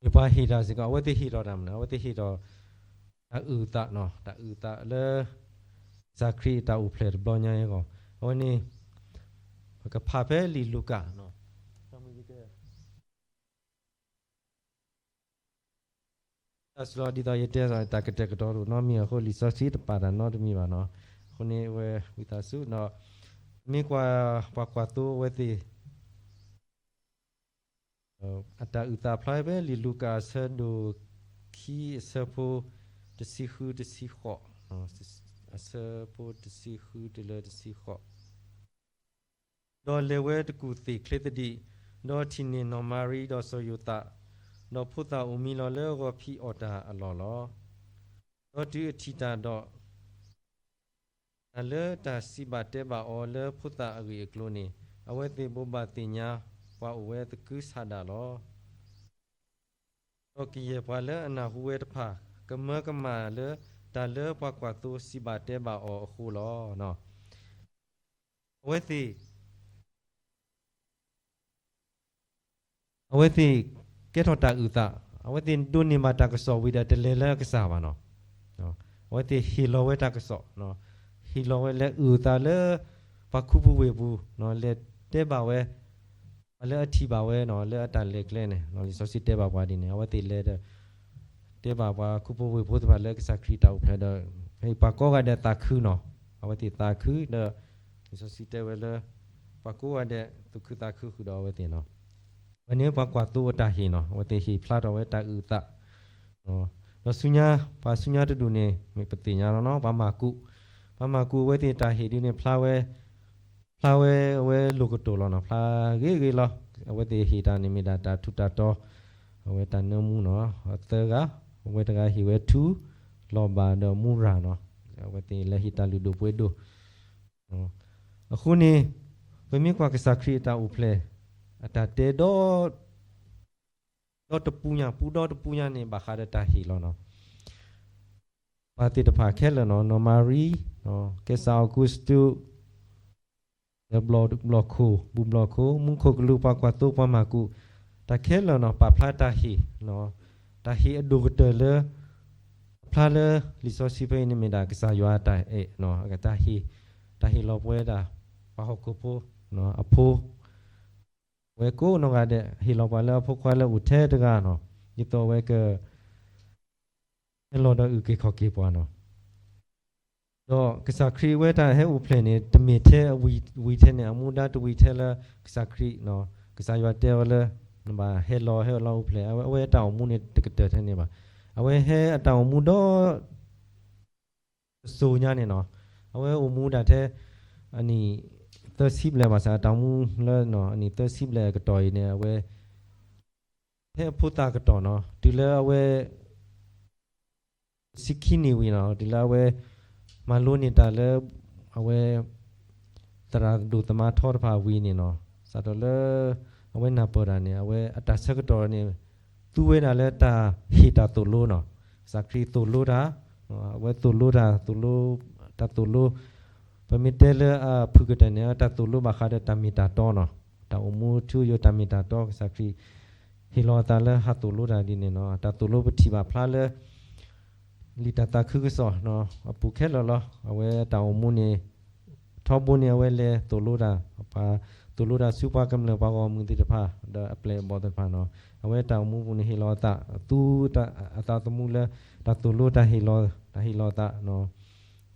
မ့ၢ်ပှၤဟ့ၣ်တၢ်စ့ၢ်ကီး အဝဲသ့ၣ်ဟ့ၣ်ထီၣ်တၢ်မနုၤ, အဝဲသ့ၣ်ဟ့ၣ်ထီၣ် တၢ်အုၣ်သးနီၤ, တၢ်အုၣ်သးလၢ ကစၢ်ခရံာ်အတၢ်အိၣ်ဖျဲၣ်တဘျီညါအဂီၢ်, အဝဲန့ၣ် ပကဖးဖဲလံာ်လူၤကၣ် တၢ်စံးလီၤ ဒ်သိးယတဲအသိး တၢ်ကတဲာ်ကတီၤတအိၣ်နီတမံၤအဃိ လံာ်စီဆှံတပာ်တၢ်နီတမံၤဘၣ်နီၤ. အဃိန့ၣ် အဝဲဝံသးစူၤဒီး မ့ၢ်ကွၢ် ပှၤကွၢ်သိအဝဲသ့ၣ် အတၢ်အုၣ်သးဖျါဖဲလံာ်လူၤကၣ်အဆၢဒိၣ်ခံ အဆၢဖိတဆံဃုတဆံဃိး, အဆၢဖိတဆံဃုတုၤလၢတဆံဃိး ဒီးလဲၤဝဲတကူၣ်သ့ၣ်ချ့သဒံး, ဒီးထံၣ်န့ၢ်နီၢ်မၤရံဒီးစီၤယိၤသး, ဒီးဖိသၣ်အိၣ်မံလီၤလၢဂီၤဖံးအီၣ်တၢ်အလီၢ်လီၤ. ဒီးတုၤအထံၣ်တၢ်ဒီး တၢ်လၢတၢ်စံးဘၣ်တဲဘၣ်အီၤလၢဖိသၣ်အဂ့ၢ်အကျိၤန့ၣ်, အဝဲသ့ၣ်ဘိးဘၣ်သ့ၣ်ညါပှၤအိၣ်ဝဲသကုၤဆးဒးလီၤ. ဒီးကယဲၢ်ပှၤလၢအနၢ်ဟူဝဲတဖၣ် ကမၢကမၣ်လၢတၢ်လၢပှၤကွၢ်သိစံးဘၣ်တဲဘၣ်အီၤအဃိလီၤ. အဝဲသ့ၣ် အဝဲသ့ၣ်ကဲထီၣ်တၢ်အုၣ်သး, အဝဲသ့ၣ်ဒိးန့ၢ်ဘၣ်တၢ်ကစီၣ်ဝံၤဒီး တလဲၤလၢအကစၢ်ဘၣ်နီၤ. အဝဲသ့ၣ်ဟ့ၣ်လီၤဝဲတၢ်ကစီၣ်, ဟ့ၣ်လီၤဝဲလၢအုၣ်သးလၢ ပှၤခူပူၤဝ့ၢ်ပူၤ, လဲၤတဲဘၣ်ဝဲ ပှၤလၢအထံၣ်ဘၣ်ဝဲနီၤ လၢအတၢ်လဲၤကျဲန့ၣ်, လံာ်စီဆှံတဲဘၣ်ပှၤဒ်န့ၣ်, အဝဲသ့ၣ်လဲၤဒီး တဲဘၣ်ပှၤခူဖိဝ့ၢ်ဖိသ့ၣ်တဖၣ်လၢကစၢ်ခရံာ်တၢ်အိၣ်ဖျဲၣ်ဒီး ပှၤကိးဂၤဒဲးသးခုနီၤ, အဝဲသ့ၣ်သးခုဒီး လံာ်စီဆှံတဲဝဲလၢ ပှၤကိးဂၤဒဲးသူၣ်ခုသးခုဃုာ်ဒီးအဝဲသ့ၣ်နီၤ. အဝဲန့ၣ်ပှၤကွၢ်သိအတၢ်ဟ့ၣ်နီၤ, အဝဲသ့ၣ်ဟ့ၣ်ဖျါထီၣ်ဝဲတၢ်အုၣ်သး ဒီးဆူညါ ပှၤဆူညါတဒူၣ်န့ၣ် မ့ၢ်ပသ့ၣ်ညါလီၤနီၤ, ပှၤမၢ်ကူး, ပှၤမၢ်ကူးအဝဲသ့ၣ်တၢ်ဟ့ၣ်ဒ်န့ၣ် ဖျါဝဲ ဖျါဝဲအဝဲလိၤကတိၤလီၤနီၤ, ဖျါဂ့ၤဂ့ၤလီၤ. အဝဲသ့ၣ်ဟ့ၣ်တၢ်န့ၣ် မ့ၢ်ဒၣ်တၢ်ထူးတၢ်တီၤ, အဝဲတၢ်နၢမူနီၤ, အသၢဂၤ, အဝဲတဂၤဟ့ၣ်ဝဲထူ, လီၤဘၣ်ဒီးမူရၤနီၤ, အဝဲသ့ၣ်လၢဟ့ၣ်တၢ်လုၢ်ဒိၣ်ပှ့ၤဒိၣ် အဃိန့ၣ် ပမ့ၢ်ကွၢ်ကစၢ်ခရံာ်အတၢ်အိၣ်ဖျဲၣ် အတၢ်တဲဒီ ဒီတပူၤညါ ပူဒီတပူၤညါန့ၣ် ဘၣ်ဃးဒီးတၢ်ဟ့ၣ်လီၤနီၤ. ပှၤသ့ၣ်တဖၣ်ခဲလၢာ်နီၤ, နီၢ်မၤရံ, ကဲစၢ်အီကူးစတူး, ဒီးဘျီၣ်ခိၣ်, ဘူၣ်ဘျီၣ်ခိၣ်, မူခိၣ်ကလူး, ပှၤကွၢ်သိ, ပှၤမၢ်ကူး, တၢ်ခဲလၢာ်နီၤ ပာ်ဖျါတၢ်ဟ့ၣ်, တၢ်ဟ့ၣ်အဒိၣ်ကတၢၢ်လၢ အဖျါလၢလံာ်စီဆှံဖဲအံၤန့ၣ် မ့ၢ်ဒၣ်ကစၢ်ယွၤအတၢ်အဲၣ်, တၢ်ဟ့ၣ်, တၢ်ဟ့ၣ်လီၤပဝဲဒၣ် ပှၤဟီၣ်ခိၣ်ဖိ, အဖိ ဝဲကိးနီၢ်ဂၤဒဲး ဟ့ၣ်လီၤပှၤလၢအဖိခွါလၢအိၣ်ထဲတဂၤနီၤ, ဒ်သိးအဝဲက ဟဲလီၤဒီးအုၣ်က့ၤခီၣ်က့ၤပှၤနီၤ. ဒီးကစၢ်ခရံာ်အဝဲတၢ်ဟဲအိၣ်ဖျဲၣ်န့ၣ် တမ့ၢ်ထဲအဝံၤထဲန့ၣ် အမူဒါတဝံၤထဲလၢကစၢ်ခရံာ်, ကစၢ်ယွၤတဲအီၤလၢ နဘၣ်ဟဲလီၤဟဲလီၤအိၣ်ဖျဲၣ်, အဝဲအတၢ်အိၣ်မူန့ၣ် တကတၢၢ်ထဲန့ၣ်ဘၣ်. အဝဲဟဲအတၢ်အိၣ်မူဒီး တစိၤညါန့ၣ်နီၤ, အဝဲအိၣ်မူဒၣ်ထဲ အနံၣ်သၢဆံဘျဲၣ်ဘၣ်ဆၣ် အတၢ်အိၣ်မူလၢအနံၣ်သၢဆံဘျဲၣ်အကတီၢ်အံၤန့ၣ် အဝဲ ဟဲအဖိသၣ်ကတီၢ်နီၤ, တုၤလၢအဝဲ ဆံခံနံၣ်ဝံၤနီၤ, တုၤလၢအဝဲ မၤလိန့ၢ်တၢ်လၢ အဝဲ သရၣ်ဒိၣ်သမါထီတဖၣ်ဝံၤန့ၣ်နီၤ, စးထီၣ်လၢ အဝဲနၢ်ပၢၢ်တၢ်န့ၣ် အဝဲအတၢ်ဆၢကတီၢ်န့ၣ် သူဝဲဒၣ်လၢတၢ်ဟ့ၣ်တၢ်သိၣ်လိနီၤ, ကစၢ်ခရံာ်သိၣ်လိတၢ်, အဝဲသိၣ်လိတၢ်, သိၣ်လိ, တၢ်သိၣ်လိ, ပမ့ၢ်တဲလၢအဖုၣ်ကတၢၢ်န့ၣ် တၢ်သိၣ်လိဘၣ်ဃးဒီးတၢ်မ့ၢ်တၢ်တီနီၤ, တၢ်အိၣ်မူထူယိာ်တၢ်မ့ၢ်တၢ်တီ ကစၢ်ခရံာ် ဟ့ၣ်လီၤအသးလၢဟးသိၣ်လိတၢ်ဒ်န့ၣ်နီၤ, တၢ်သိၣ်လိပထံၣ်ဘၣ်ဖျါလၢ လံာ်တၢ်သးခုကစီၣ်နီၤ, အပူၤခဲလၢာ်လီၤ, အဝဲတၢ်အိၣ်မူန့ၣ် ထီဘိန့ၣ် အဝဲလဲၤသိၣ်လိတၢ်, ပှၤသိၣ်လိတၢ်ဆူပှၤကမျၢၢ်ပှၤဂီၢ်မုၢ်သ့ၣ်တဖၣ် ဒီးအပျဲၢ်အဘီၣ်သ့ၣ်တဖၣ်နီၤ, အဝဲတၢ်အိၣ်မူပူၤန့ၣ် ဟ့ၣ်လီၤအသး သူတၢ်အသးသမူလၢ တၢ်သိၣ်လိတၢ်ဟ့ၣ်လီၤ, တၢ်ဟ့ၣ်လီၤအသး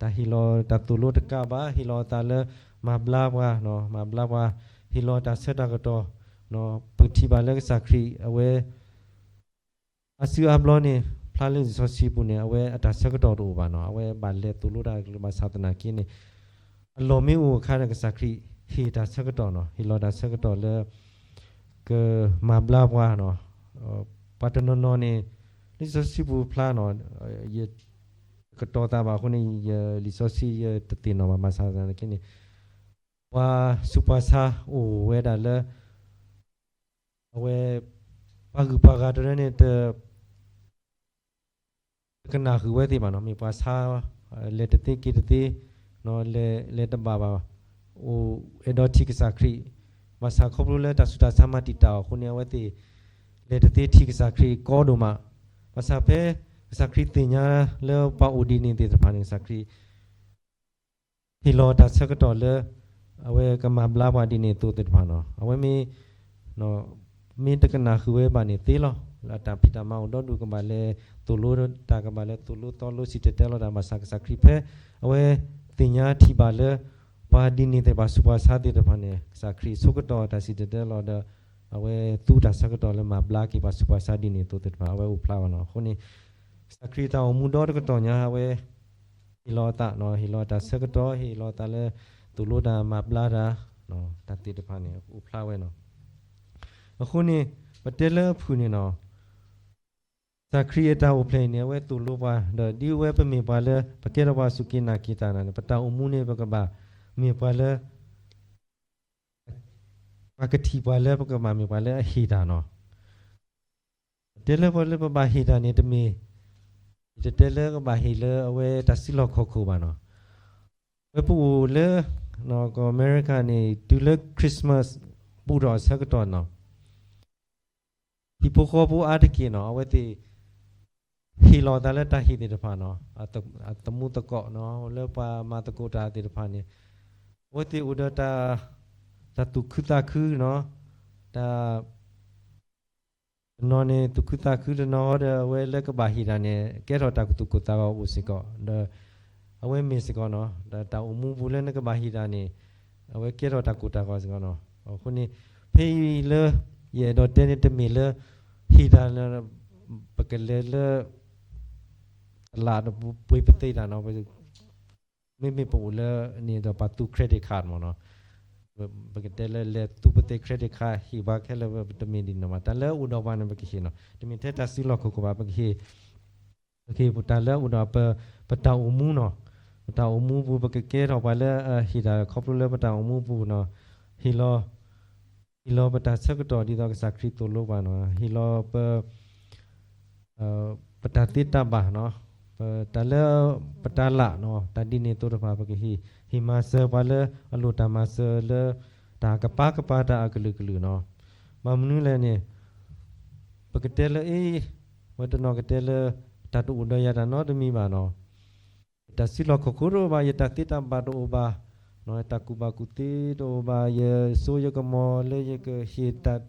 တၢ်ဟ့ၣ်လီၤတၢ်သိၣ်လိတကးဘၣ် ဟ့ၣ်လီၤအသးလၢ မၤဘျါပှၤ, မၤဘျါပှၤ, ဟ့ၣ်လီၤတၢ်ဆၢတၢ်ကတီၢ်, ပထံၣ်ဘၣ်လၢကစၢ်ခရံာ် အဝဲ အါစုအါဘျီန့ၣ် ဖျါလၢလံာ်စီဆှံပူၤန့ၣ် အဝဲအတၢ်ဆၢကတီၢ်တအိၣ်ဘၣ်နီၤ, အဝဲဘၣ်လဲၤသိၣ်လိတၢ်ကလုာ်ဘၣ်ဆၣ်သနာ်က့န့ၣ် အလီၢ်မ့ၢ်အိၣ်အခါန့ၣ် ကစၢ်ခရံာ် ဟ့ၣ်တၢ်ဆၢကတီၢ်နီၤ, ဟ့ၣ်လီၤတၢ်ဆၢကတီၢ်လၢ ကမၤဘျါပှၤနီၤ, ပှၤတနီၤနီၤန့ၣ် လံာ်စီဆှံပူၤဖျါနီၤ, ယတကတီၤသးဘၣ်အဃိန့ၣ် ယလံာ်စီဆှံယတသ့ၣ်နီၣ်ဘၣ် ဘၣ်ဆၣ်သနာ်က့န့ၣ် ပှၤဆူးပှၤဆါအိၣ်ဝဲဒၣ်လၢ အဝဲ ပှၤဂုၤပှၤဂၤတရၢန့ၣ် တ တကနၣ်ဃုာ်ဝဲသ့ၣ်ဘၣ်နီၤ, မ့ၢ်ပှၤဆါ လဲၤတသ့က့ၤတသ့, လဲၤတဘၣ်ဘၣ်, အိၣ်အဲၣ်ဒိးထံၣ်ကစၢ်ခရံာ်, ဘၣ်ဆၣ်ခီဖျိလၢတၢ်ဆူးတၢ်ဆါမၤတံာ်တာ်အီၤအဃိန့ၣ် အဝဲသ့ၣ် လဲၤတသ့ထံၣ်ကစၢ်ခရံာ်ကီဒိၣ်မး, ဘၣ်ဆၣ်ဖဲ ကစၢ်ခရံာ်သ့ၣ်ညါလၢပှၤအိၣ်ဒ်န့ၣ်သ့ၣ်တဖၣ်န့ၣ် ကစၢ်ခရံာ် ဟ့ၣ်လီၤတၢ်ဆၢကတီၢ်လၢ အဝဲကမၤဘျါပှၤဒ်န့ၣ်အသိးသ့ၣ်တဖၣ်နီၤ, အဝဲမ့ၢ် မ့ၢ်တကနၣ်ဃုာ်ဝဲဘၣ်န့ၣ်သ့လီၤ. လၢတၢ်ဖံးတၢ်မၤအိၣ်ဒီဒူၣ် ကဘၣ်လဲၤသိၣ်လိတၢ် ကဘၣ်လဲၤသိၣ်လိသီလိစံၣ်တဲၤတဲလီၤတၢ်, ဘၣ်ဆၣ်ကစၢ်ခရံာ်ဖဲ အဝဲသ့ၣ်ညါထံၣ်ဘၣ်လၢ ပှၤဒ်န့ၣ်သ့ၣ်တဖၣ် ဆူးပှၤဆါသ့ၣ်တဖၣ်န့ၣ် ကစၢ်ခရံာ်ဆိကတီၢ်တၢ်စံၣ်တဲၤတဲလီၤဒီး အဝဲသူတၢ်ဆၢကတီၢ်လၢမၤဘျါက့ၤပှၤဆူးပှၤဆါဒ်န့ၣ်အသိးသ့ၣ်တဖၣ် အဝဲအိၣ်ဖျါဘၣ်နီၤ. အဃိန့ၣ် ကစၢ်ခရံာ်တၢ်အိၣ်မူဒီတကတီၢ်ညါ အဝဲ ဟ့ၣ်လီၤအသးနီၤ, ဟ့ၣ်လီၤတၢ်ဆၢကတီၢ်, ဟ့ၣ်လီၤသးလၢ သိၣ်လိတၢ်မၤဘျါတၢ် တၢ်သ့ၣ်တဖၣ်န့ၣ် အိၣ်ဖျါဝဲနီၤ. အဃိန့ၣ် ပတဲလၢအဖုၣ်န့ၣ်နီၤ, ကစၢ်ခရံာ်အတၢ်အိၣ်ဖျဲၣ်အံၤန့ၣ် အဝဲသိၣ်လိပှၤ ဒီးဒ်အဝဲပမ့ၢ်ပှၤလၢ ပကဲထီၣ်ပှၤစူၢ်က့ၤနာ်က့ၤတၢ်န့ၣ် ပတၢ်အိၣ်မူန့ၣ် ပကဘၣ်မ့ၢ်ပှၤလၢ ပှၤကထံၣ်ပှၤလၢပကဘၣ်မ့ၢ်ပှၤလၢအဟ့ၣ်တၢ်နီၤ. တဲလၢပှၤလၢပဘၣ်ဟ့ၣ်တၢ်န့ၣ် တမ့ၢ် ယတတဲလၢကဘၣ်ဟ့ၣ်လၢအဝဲတၢ်စုလီၢ်ခီၣ်ခိၣ်ဘၣ်နီၤ. ဝဲပအိၣ်လၢ ကီၢ်အမဲရကၤန့ၣ် တုၤလၢ Christmas ဘူးထီၣ်အဆၢကတီၢ်နီၤ, ဟံၣ်ဖိဃီဖိအါတက့ၢ်နီၤ အဝဲသ့ၣ် ဟ့ၣ်လီၤသးလၢတၢ်ဟ့ၣ်သ့ၣ်တဖၣ်နီၤ, အသမူသကိးနီၤ လၢပှၤမၤသကိးတၢ်သ့ၣ်တဖၣ်န့ၣ် အဝဲသ့ၣ်အိၣ်ဒီး တၢ်သူၣ်ခုသးခုနီၤ, တၢ် တနီၤန့ၣ် သူၣ်ခုသးခုတနီၤဒီး အဝဲလၢကဘၣ်ဟ့ၣ်တၢ်န့ၣ် ကဲထီၣ်တၢ်သူၣ်ကိၢ်သးဂီၤအိၣ်စ့ၢ်ကီး ဒီး အဝဲမ့ၢ်စ့ၢ်ကီးနီၤ ဒီးတၢ်အိၣ်မူပူၤလၢနကဘၣ်ဟ့ၣ်တၢ်န့ၣ် အဝဲကဲထီၣ်တၢ်ကိၢ်တၢ်ဂီၤစ့ၢ်ကီးနီၤ. အဃိန့ၣ် ဖဲအံၤလၢ ယအဲၣ်ဒိးတဲန့ၣ် တမ့ၢ်လၢ ဟ့ၣ်တၢ်လၢ ပကလဲၤလၢ တလးတပှ့ၤပသ့တၢ်နီၤ မ့မ့ၢ်ပအိၣ်လၢန့ၣ်ဒီး ပှၤသူ credit card မ့ၢ်နီၤ, ပကတဲလၢလဲၤသူပသ့ credit card ဟ့ၣ်ပှၤခဲလၢာ် တမ့ၢ်ဒ်န့ၣ်ဘၣ်. တၢ်လၢအအိၣ်ဒီးပှၤန့ၣ် ပကဟ့ၣ်နီၤ, တမ့ၢ်ထဲတၢ်စုလီၢ်ခီၣ်ခိၣ်ဘၣ် ပကဟ့ၣ်, ပကဟ့ၣ်တၢ်လၢအအိၣ်ဒီး ပတၢ်အိၣ်မူနီၤ, ပတၢ်အိၣ်မူပူၤ ပကကဲထီၣ်ပှၤလၢအဟ့ၣ်တၢ်ခီဖျိလၢပတၢ်အိၣ်မူပူၤနီၤ, ဟ့ၣ်လီၤ ဟ့ၣ်လီၤပတၢ်ဆၢကတီၢ်ဒ်သိးကစၢ်ခရံာ်သိၣ်လိပှၤနီၤ, ဟ့ၣ်လီၤပ ပတၢ်သ့တၢ်ဘၣ်နီၤ, ပတၢ်လၢ ပတၢ်လၢ်နီၤ, တၢ်ဒ်န့ၣ်အသိးတဖၣ် ပကဟ့ၣ်, ဟ့ၣ်မၤစၢၤပှၤလၢအလိၣ်တၢ်မၤစၢၤလၢ တၢ်ကပၤကပၤတၢ်အကလုာ်ကလုာ်နီၤ. ဘၣ်မနုၤလဲၣ်န့ၣ် ပကတဲလၢအ့ ဝဲတနီၤကတဲလၢ တၢ်တအိၣ်ဒီးယၤတၢ်နီတမံၤဘၣ်နီၤ. ယတၢ်စုလီၢ်ခီၣ်ခိၣ်တအိၣ်ဘၣ်, ယတၢ်သ့တၢ်ဘၣ်တအိၣ်ဘၣ်, တၢ်ကူၣ်ဘၣ်ကူၣ်သ့တအိၣ်ဘၣ်, ယစိယကမီၤလၢယကဟ့ၣ်တၢ်,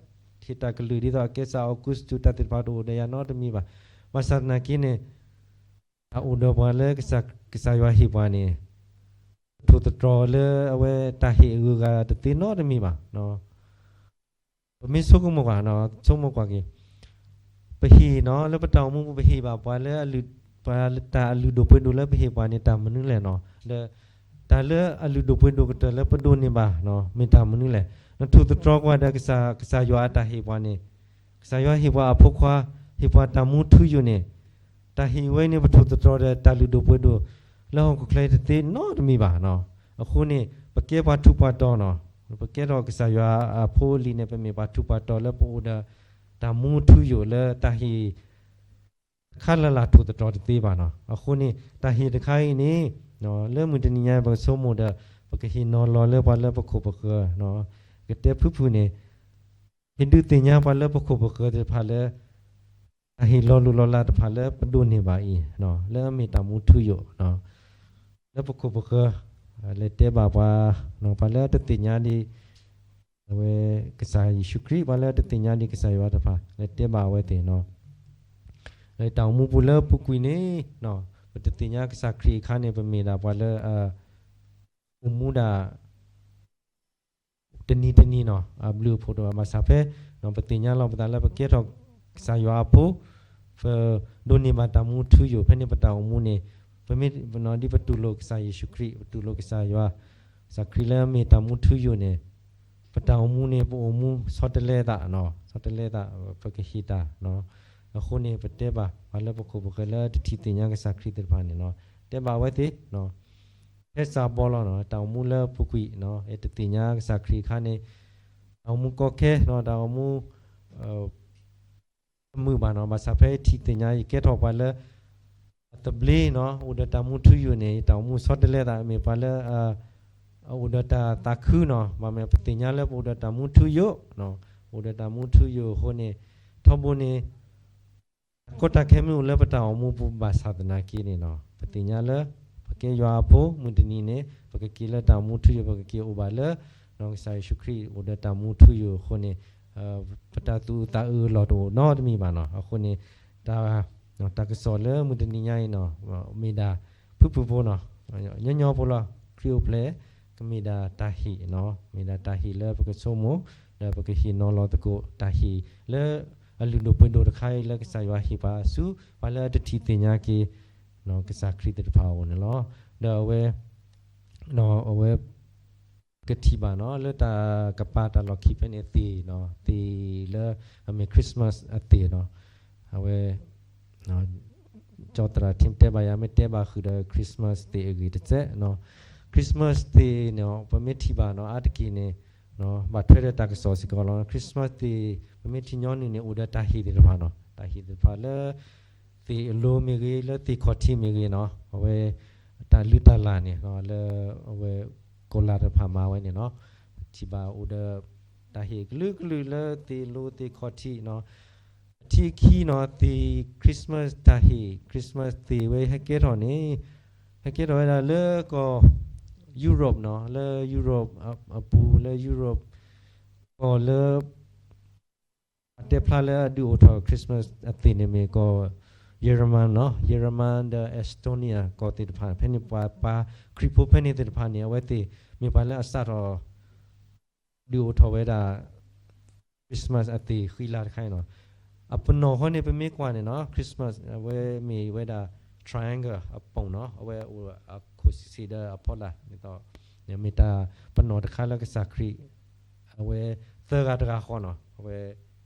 ဟ့ၣ်တၢ်ကလုာ်ဒ်သိးအကဲစၢ်အီကူစတူး တၢ်သ့ၣ်တဖၣ်တအိၣ်ဒီးယၤနီတမံၤဘၣ်. ဘၣ်ဆၣ်သနာ်က့န့ၣ် တၢ်အိၣ်ဒီးပှၤလၢ ကစၢ်ယွၤဟ့ၣ်ပှၤန့ၣ် ပထိၣ်သတြီၤလၢအဝဲတၢ်ဟ့ၣ်အဂုၤအဂၤတသ့နီတမံၤဘၣ်. ပမ့ၢ်ဆိကမိၣ်ကွၢ်, ဆိကမိၣ်ကွၢ်က့ၤ, ပဟ့ၣ်နီၤ လၢပတၢ်အိၣ်မူပူၤ ပဟ့ၣ်ဘၣ်ပှၤလၢ ပှၤတၢ်အလုၢ်ဒိၣ်ပှ့ၤဒိၣ်လၢပဟ့ၣ်ပှၤန့ၣ် တၢ်မနုၤလဲၣ်နီၤ. ဒီး တၢ်လၢအလုၢ်ဒိၣ်ပှ့ၤဒိၣ်ကတၢၢ်လၢပဒိးန့ၢ်ဘၣ် မ့ၢ်တၢ်မနုၤလဲၣ်. နထိၣ်သတြီၤကွၢ်ဒီး ကစၢ်ယွၤအတၢ်ဟ့ၣ်ပှၤန့ၣ်, ကစၢ်ယွၤဟ့ၣ်ပှၤအဖိခွါ, ဟ့ၣ်ပှၤတၢ်မူထူယိာ်န့ၣ်, တၢ်ဟ့ၣ်ဝဲန့ၣ် ပထိၣ်သတြီၤဒီးတၢ်လုၢ်ဒိၣ်ပှ့ၤဒိၣ် လၢဟီၣ်ခိၣ်ချၢတသ့နီတမံၤဘၣ်. အဃိန့ၣ် ပကဲပှၤထူးပှၤတီၤနီၤ, ပကဲထီၣ်ကစၢ်ယွၤအဖိအလံၤန့ၣ် ပမ့ၢ်ပှၤထူးပှၤတီၤလၢပအိၣ်ဒီး တၢ်မူထူယိာ်လၢတၢ်ဟ့ၣ် တခါလၢ်လၢ်ထိၣ်သတြီၤတသ့ဘၣ်နီၤ. အဃိန့ၣ် တၢ်ဟ့ၣ်တခါအံၤန့ၣ် လၢမုၢ်တနံၤညါ ပကဆိကမိၣ်ဒီး ပကဟ့ၣ်နီၤလီၤလၢပှၤလၢပခိၣ်ပဃၢၤ, ကတဲဖုၣ်ဖုၣ်န့ၣ် ဟ့ၣ်ဒုးသ့ၣ်ညါပှၤလၢပခိၣ်ပဃၢၤသ့ၣ်တဖၣ်လၢ တၢ်ဟ့ၣ်လီၤလိၢ်လီၤလးတဖၣ်လၢပဒိးန့ၢ်ဘၣ်အံၤ လၢအမ့ၢ်တၢ်မူထူယိာ် လၢပခိၣ်ပဃၢၤ လဲၤတဲဘၣ်ပှၤ, ပှၤလၢအတသ့ၣ်ညါဒံး အဝဲ ကစၢ်ယ့ၣ်ၡူးခရံာ် ပှၤလၢအတသ့ၣ်ညါဒံးကစၢ်ယွၤတဖၣ် လဲၤတဲဘၣ်အဝဲသ့ၣ်နီၤ. လၢတၢ်အိၣ်မူပူၤလၢပူၤကွံာ်န့ၣ် ပတသ့ၣ်ညါကစၢ်ခရံာ်အခါန့ၣ် ပမ့ၢ်ဒၣ်ပှၤလၢ အိၣ်မူဒၣ် တနံၤတနံၤနီၤ အဘျုးအဖှိၣ်တအိၣ်ဘၣ်ဆၣ်ဖဲ ပသ့ၣ်ညါလီၤပသးလၢပကဲထီၣ်ကစၢ်ယွၤအဖိ, ပဒိးန့ၢ်ဘၣ်တၢ်မူထူယိာ် ဖဲန့ၣ်ပတၢ်အိၣ်မူန့ၣ် ပမ့ၢ်ဒ်ပတူၢ်လိာ်ကစၢ်ယ့ၣ်ၡူးခရံာ် ပတူၢ်လိာ်ကစၢ်ယွၤ, ကစၢ်ခရံာ်လၢအမ့ၢ်တၢ်မူထူယိာ်န့ၣ် ပတၢ်အိၣ်မူန့ၣ် ပအိၣ်မူဆီတလဲသး, ဆီတလဲသး ပကဟ့ၣ်တၢ်, အဃိန့ၣ် ပတဲဘၣ် ပှၤလၢပခိၣ်ပဃၢၤလၢတထံၣ်သ့ၣ်ညါကစၢ်ခရံာ်သ့ၣ်တဖၣ်န့ၣ်, တဲဘၣ်အဝဲသ့ၣ်, ဖဲစးဘီလီၤ, တၢ်အိၣ်မူလၢပူၤကွံာ် တသ့ၣ်ညါကစၢ်ခရံာ်အခါန့ၣ်, တၢ်အိၣ်မူကီခဲ, တၢ်အိၣ်မူ တမုာ်ဘၣ်နီၤ, ဘၣ်ဆၣ်ဖဲယထံၣ်သ့ၣ်ညါ ယကဲထီၣ်ပှၤလၢအသဘျ့နီၤ, အိၣ်ဒီးတၢ်မူထူယိာ်န့ၣ် ယတၢ်အိၣ်မူဆီတလဲသး, မ့ၢ်ပှၤလၢအအိၣ်ဒီးတၢ်သးခုနီၤ, ဘၣ်မနုၤပသ့ၣ်ညါလၢပအိၣ်ဒီးတၢ်မူထူယိာ်, အိၣ်ဒီးတၢ်မူထူယိာ်အဃိန့ၣ်, ထီဘိန့ၣ် တၢ်ကီတၢ်ခဲမ့ၢ်အိၣ်လၢပတၢ်အိၣ်မူပူၤဘၣ်ဆၣ်သနာ်က့န့ၣ်နီၤ, ပသ့ၣ်ညါလၢ ပကဲယွၤအဖိ, မုၢ်တနံၤန့ၣ် ပကက့ၤလၢတၢ်အိၣ်မူထူယိာ်, ပကက့ၤအိၣ်ဘၣ်လၢ ကစၢ်ယ့ၣ်ၡူးခရံာ်အိၣ်ဒီးတၢ်မူထူယိာ်အဃိန့ၣ်, ပတၢ်သူၣ်အုးသးအုးအလီၢ်တအိၣ်နီတမံၤဘၣ်နီၤ. အဃိန့ၣ် တၢ်ကစီၣ်လၢမုၢ်တနံၤညါအံၤနီၤ, မ့ၢ်ဒၣ်ဖုၣ်ဖုၣ်ဖိနီၤ, ညီညီဖိလီၤ, ခရံာ်အိၣ်ဖျဲၣ် ကမ့ၢ်ဒၣ်တၢ်ဟ့ၣ်နီၤ, မ့ၢ်ဒၣ်တၢ်ဟ့ၣ်လၢပကဆိကမိၣ်, ဒီးပကဟ့ၣ်နီၤလီၤသကိး တၢ်ဟ့ၣ်လၢအလုၢ်ဒိၣ်ပှ့ၤဒိၣ်တခါအံၤ လၢကစၢ်ယွၤဟ့ၣ်ပှၤဆူ ပှၤလၢအတထံၣ်သ့ၣ်ညါက့ၤ ကစၢ်ခရံာ်သ့ၣ်တဖၣ်အအိၣ်န့ၣ်လီၤ. ဒီးအဝဲ အဝဲ ကထံၣ်ဘၣ်နီၤ, လၢတၢ်ကပၤတၢ်လီၢ်ခံဖဲန့ၣ်သ့ၣ်နီၤ, သ့ၣ်လၢအမ့ၢ် Christmas အသ့ၣ်နီၤ, အဝဲ ကၠီသရၣ်ထံတဲဘၣ်ယၤ မ့ၢ်တဲဘၣ်ဃုာ်ဒီး Christmas သ့ၣ်အဂ့ၢ်တစဲးနီၤ. Christmas သ့ၣ်န့ၣ် ပမ့ၢ်ထံၣ်ဘၣ်နီၤ, အါတက့ၢ်န့ၣ် ဘၣ်ထွဲဒီးတၢ်ကစီၣ်စ့ၢ်ကီးလီၤ. Christmas သ့ၣ် ပမ့ၢ်ထံၣ်ညီနုၢ်န့ၣ် အိၣ်ဒီးတၢ်ဟ့ၣ်သ့ၣ်တဖၣ်နီၤ, တၢ်ဟ့ၣ်သ့ၣ်တဖၣ်လၢ သ့ၣ်အလိၤမ့ၢ်ဂ့ၤ, လၢသ့ၣ်ခီၣ်ထံးမ့ၢ်ဂ့ၤနီၤ, အဝဲ တၢ်လုၢ်တၢ်လၢ်န့ၣ် လၢအဝဲ ကီၢ်လၢ်တဖၣ်မၤဝဲန့ၣ်နီၤ, ပထံၣ်ဘၣ်အိၣ်ဒီး တၢ်ဟ့ၣ်ကလုာ်ကလုာ်လၢသ့ၣ်လိၤသ့ၣ်ခီၣ်ထံးနီၤ, အထံအခံနီၤ, သ့ၣ် Christmas တၢ်ဟ့ၣ် Christmas သ့ၣ်ဝဲဟဲကဲထီၣ်န့ၣ်, ဟဲကဲထီၣ်ဝဲဒၣ်လၢကီၢ် Europe နီၤ, လၢ Europe အပူၤ လၢ Europe ကီၢ်လၢ အတဲဖျါလၢအဒုးအိၣ်ထီၣ် Christmas အသ့ၣ်န့ၣ်မ့ၢ်ကီၢ် ယဲၢ်မနၤနီၤ, ယဲၢ်မနၤဒီး Estonia ကီၢ်သ့ၣ်တဖၣ် ဖဲန့ၣ်ပှၤ ပှၤခရံာ်ဖိဖဲန့ၣ်သ့ၣ်တဖၣ်န့ၣ် အဝဲသ့ၣ်မ့ၢ်ပှၤလၢအစးထီၣ် ဒုးအိၣ်ထီၣ်ဝဲဒၣ် Christmas အသ့ၣ်ဃံလၤတခါအံၤနီၤ. အပနီၣ်ဃီန့ၣ် ပမ့ၢ်ကွၢ်န့ၣ်နီၤ, Christmas အဝဲမ့ၢ်ဝဲဒၣ် triangle အပနီၣ်နီၤ, အဝဲအိၣ်အခိၣ်ဆံးဆံးဒီးအဖီလာ်, မ့ၢ်တၢ်ပနီၣ်တခါလၢကစၢ်ခရံာ် အဝဲသၢဂၤတဂၤဃီနီၤ, အဝဲ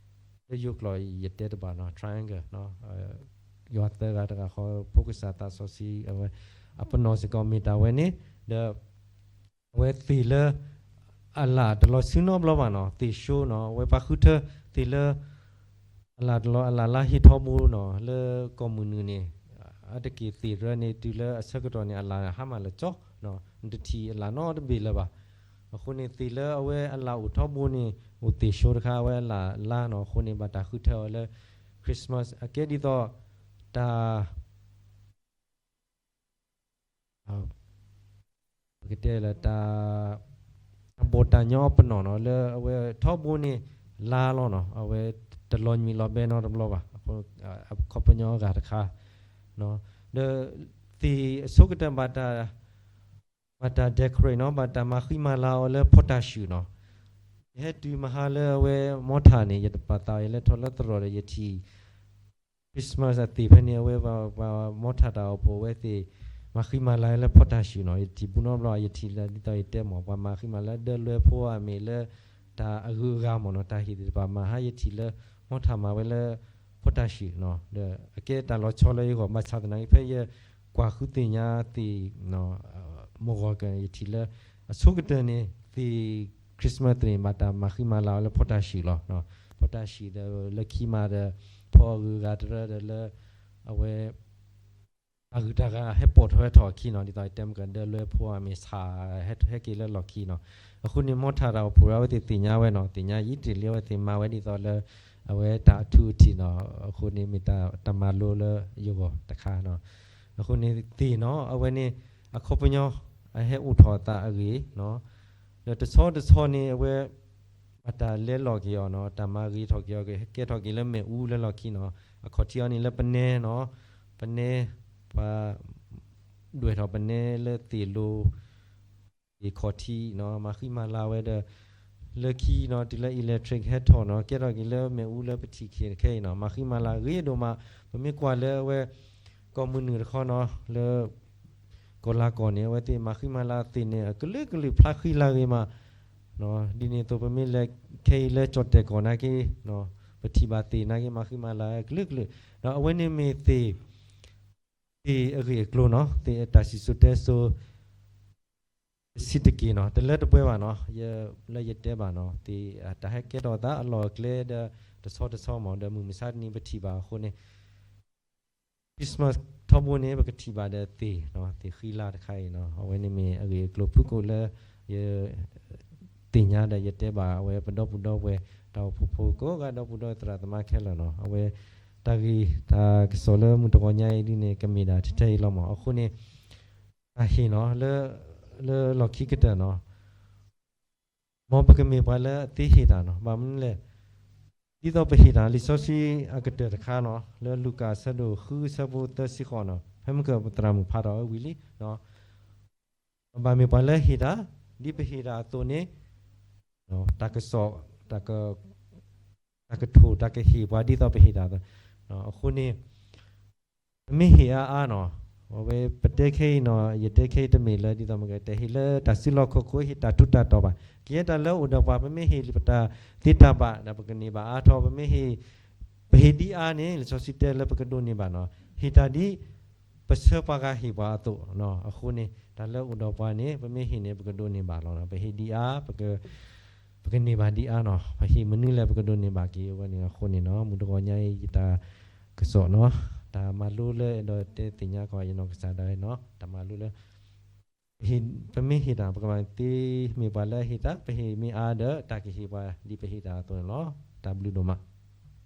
လၢယိၤကျိာ်ယတဲတဘၣ်နီၤ, triangle နီၤ, ယွၤသၢဂၤတဂၤဃီ, ဖိ ကစၢ် သးစီဆှံ, အဝဲ အပနီၣ်စ့ၢ်ကီးမ့ၢ်တၢ်ဝဲန့ၣ်, ဒီး အဝဲသ့ၣ်လၢ အလၣ်တလီၤဆူနီတဘျီဘၣ်နီၤ, သ့ၣ်ဆိနီၤ, အဝဲပှၤဃုထၢသ့ၣ်လၢ အလၣ်တလီၤအလၣ်လါဟ့ၣ်ထီဘိနီၤ, လၢကီၢ်မုၢ်နုာ်န့ၣ် အါတက့ၢ်သ့ၣ်ရၢန့ၣ် တုၤလၢအဆၢကတီၢ်န့ၣ် အလၣ်ဟါမၢ်လၢာ်ကၠီ, နတထံၣ်အလၣ်နီတဘ့ၣ်လၢၤဘၣ်. အဃိန့ၣ် သ့ၣ်လၢအဝဲအလၣ်အိၣ်ထီဘိန့ၣ် အိၣ်သ့ၣ်ဆိတခါ, အဝဲအလၣ်လါနီၤ, အဃိန့ၣ် ဘၣ်တၢ်ဃုထၢအီၤလၢ Christmas အကဲဒ်သိး တၢ် ပကတဲလၢတၢ် တၢ်ဘီၣ်တၢ်ညီအပနီၣ်နီၤ, လၢအဝဲထီဘိန့ၣ် လါလီၤနီၤ, အဝဲတလီၤညွံးလီၤဘဲနီတဘျီဘၣ်, အခီပညီအဂၤတခါ, ဒီးသ့ၣ်အဆိကတၢၢ်ဘၣ်တၢ် ဘၣ်တၢ် decorate နီၤ, ဘၣ်တၢ်မၤဃံမၤလၤအီၤလၢဖီတၢ်ၡူၣ်နီၤ. ယဟဲတုၤမဟါလၢအဝဲမီထၣ်န့ၣ် ယတပာ်သးအီၤ ယလဲၤထီၣ်လၢသရိာ်ဒီးယထံၣ် Christmas အသ့ၣ်ဖဲန့ၣ် အဝဲပှၤမီထၣ်တၢ်အိၣ်ဖှိၣ်အဝဲသ့ၣ် မၤဃံမၤလၤလၢဖီတၢ်ၡူၣ်နီၤ. ယတထံၣ်ဘူးနီတဘျီ, ယထံၣ်လၢဒ်သိးယတဲမ့ၢ် ပှၤမၤဃံမၤလၤလၢဒၢလွဲဖိအမ့ၢ်လၢ တၢ်အဂုၤအဂၤမ့ၢ်နီၤ, တၢ်ဟ့ၣ်သ့ၣ်တဖၣ်မၤဟါ ယထံၣ်လၢ မီထၣ်မၤဝဲလၢဖီတၢ်ၡူၣ်နီၤ, ဒီးအကဲတၢ်လီၤဆီလၢယဂီၢ်, ဘၣ်ဆၣ်သနာ်က့ ဖဲယကွၢ်ဃုသ့ၣ်ညါသ့ၣ် မုၢ်ဂီၤက ယထံၣ်လၢ အဆိကတၢၢ်န့ၣ် သ့ၣ် Christmas သ့ၣ်န့ၣ် ဘၣ်တၢ်မၤဃံမၤလၤဝဲလၢဖီတၢ်ၡူၣ်လီၤ. ဖီတၢ်ၡူၣ်ဒီးလၢခံမးဒီး ဖီအဂုၤအဂၤတရၢဒီးလၢ အဝဲ အဂုၤတၢ်ဂၤဟဲပိာ်ထွဲထီၣ်အခံနီၤ, ဒ်သိးယတဲမ့ၢ်ကဒၢလွဲဖိအမ့ၢ်ဆၣ် ဟဲက့ၤလၢလီၢ်ခံနီၤ. အဃိန့ၣ် မီထၣ်တၢ်အိၣ်ဖှိၣ်အဝဲသ့ၣ်သ့ၣ်ညါဝဲနီၤ, သ့ၣ်ညါယံာ်တ့ၢ်လံ အဝဲသ့ၣ်မၤဝဲဒ်သိးလၢ အဝဲတၢ်အထူအထံးနီၤ, အဃိန့ၣ်မ့ၢ်တၢ်မၤလိလၢယဂီၢ်တခါနီၤ. အဃိန့ၣ်သ့ၣ်နီၤ, အဝဲန့ၣ် အခီပညီ အဟဲအိၣ်ထီၣ်အသးအဂ့ၢ်နီၤ, ဒီးတဆီတဆီန့ၣ် အဝဲ ဘၣ်တၢ်လဲလီၤက့ၤအီၤနီၤ, တၢ်မၤဂ့ၤထီၣ်က့ၤအီၤ ကဟဲကဲထီၣ်က့ၤလၢမ့ၣ်အူလၢလီၢ်ခံနီၤ. အခီၣ်ထံးအီၤန့ၣ်လၢပနဲနီၤ, ပနဲ ပှၤ ဒွဲၣ်ထီၣ်ပနဲလၢသ့ၣ်လိၤ သ့ၣ်ခီၣ်ထံးနီၤ, မၤဃံမၤလၤဝဲဒီး လၢခံနီၤ တုၤလၢ electric ဟဲထီၣ်နီၤ, ကဲထီၣ်က့ၤလၢမ့ၣ်အူလၢပထံၣ်က့ၤခဲအံၤနီၤ, မၤဃံမၤလၤဂ့ၤဒိၣ်မး. ပမ့ၢ်ကွၢ်လၢအဝဲ ကီၢ်မုၢ်နုာ်တခီနီၤ, လၢ ကီၢ်လၤကီၢ်န့ၣ် အဝဲသ့ၣ်မၤဃံမၤလၤသ့ၣ်န့ၣ် အကလုာ်ကလုာ်ဖျါဃံလၤဂ့ၤမး, ဒ်န့ၣ်အသိး ပမ့ၢ်လဲၤခဲအံၤလၢကၠီၣ်တဲၣ်ကီၢ်နာ်က့ ပထံၣ်ဘၣ်သ့ၣ်နာ်က့ မၤဃံမၤလၤကလုာ်ကလုာ်, ဒီးအဝဲန့ၣ်မ့ၢ်သ့ၣ် သ့ၣ်အဂ့ၢ်အကျိၤနီၤ, သ့ၣ်အတၢ်စံၣ်စိၤတဲစိၤ တဆံးတက့ၢ်နီၤ, တလၢတပှဲၤဘၣ်နီၤ, လၢယတဲဘၣ်နီၤ, သ့ၣ်တၢ်ဟဲကဲထီၣ်သးအလီၢ်အကျဲဒီး တဆီတဆီမး ဒီးမုၢ်မဆါတနံၤပထံၣ်ဘၣ်အဃိန့ၣ် Christmas ထီဘိန့ၣ် ပကထံၣ်ဘၣ်ဒီးသ့ၣ်, သ့ၣ်ဃံလၤတခါအံၤနီၤ, အဝဲန့ၣ်မ့ၢ်အဂ့ၢ်အကျိၤဖုၣ်ကိာ်လၢ ယ သ့ၣ်ညါဒီးယတဲဘၣ်အဝဲပဒီပုၢ်ဒီဝဲၢ် တၢ်အိၣ်ဖှိၣ်ဖိကိးဂၤ ဒီပုၢ်ဒီဝဲၢ်သရၣ်သမါခဲလၢာ်နီၤ, အဝဲတၢ်ဂ့ၢ်တၢ်ကစီၣ်လၢမုၢ်တဂီၤညါအံၤဒ်န့ၣ် ကမ့ၢ်ဒၣ်ထဲထဲအံၤလီၤမး, အဃိန့ၣ် တၢ်ဟ့ၣ်နီၤ လၢလီၢ်ခံကတၢၢ်နီၤ မ်ပကမ့ၢ်ပှၤလၢအသ့ဟ့ၣ်တၢ်နီၤ, ဘၣ်မနုၤလဲၣ်, ဒ်သိးပဟ့ၣ်တၢ် လံာ်စီဆှံအကတၢၢ်တခါနီၤ, လၢလူၤကၣ်အဆၢဒိၣ်ဃုအဆၢဖိသၢဆံဃိးနီၤ, ဖဲမုၢ်ကၢၢ်ပသရၣ်မုၣ်ဖးထီၣ်အဝံၤလံ, ပဘၣ်မ့ၢ်ပှၤလၢဟ့ၣ်တၢ်, ဒ်ပဟ့ၣ်တၢ်အသိးန့ၣ် တၢ်ကစီၣ် တၢ်ကထိၣ် တၢ်ကဟ့ၣ်ပှၤဒ်သိးပဟ့ၣ်တၢ်အသိး, အဃိန့ၣ် ပမ့ၢ်ဟ့ၣ်အါအါနီၤ, အဝဲပတဲခဲအံၤနီၤ, ယတဲခဲအံၤတမ့ၢ်လၢဒ်သိးမ့ၢ်ကတဲဟ့ၣ်လၢတၢ်စုလီၢ်ခီၣ်ခိၣ် ဟ့ၣ်တၢ်ထူးတၢ်တီၤဘၣ်, ကယဲၢ်တၢ်လၢအိၣ်ဒီးပှၤ ပမ့ၢ်ဟ့ၣ်လံပတၢ်သ့တၢ်ဘၣ်ဒီး ပကန့ၢ်ဘၣ်အါထီၣ်, ပမ့ၢ်ဟ့ၣ် ပဟ့ၣ်ဒ်အါန့ၣ် လံာ်စီဆှံတဲလၢပကဒိးန့ၢ်ဘၣ်နီၤ, ဟ့ၣ်တၢ်ဒ် ပဆၢပှၤဂၤဟ့ၣ်ပှၤအသိး, အဃိန့ၣ် တၢ်လၢအိၣ်ဒီးပှၤန့ၣ် ပမ့ၢ်ဟ့ၣ်န့ၣ် ပကဒိးန့ၢ်ဘၣ်လီၤ, ပဟ့ၣ်ဒ်အါ ပကန့ၢ်ဘၣ်ဒ်အါနီၤ, ပဟ့ၣ်မနုၤလဲၣ် ပကဒိးန့ၢ်ဘၣ်က့ၤဝဲန့ၣ်, အဃိန့ၣ်နီၤ မုၢ်တဂီၤညါအံၤ ယတၢ်ကစီၣ်နီၤ, တၢ်မၤလိလၢအဲၣ်ဒိးတဲသ့ၣ်ညါကီးယနီၢ်ကစၢ်ဒၣ်ဝဲနီၤ, တၢ်မၤလိလၢ ပမ့ၢ်ဟ့ၣ်တၢ် ပကဘၣ်သ့မ့ၢ်ပှၤလၢအဟ့ၣ်တၢ်, ပဟ့ၣ်မ့ၢ်အါဒီး တၢ်ကဟ့ၣ်ပှၤဒ်ပဟ့ၣ်တၢ်အသိးန့ၣ်လီၤ. တၢ်ဘျုးဒိၣ်မး.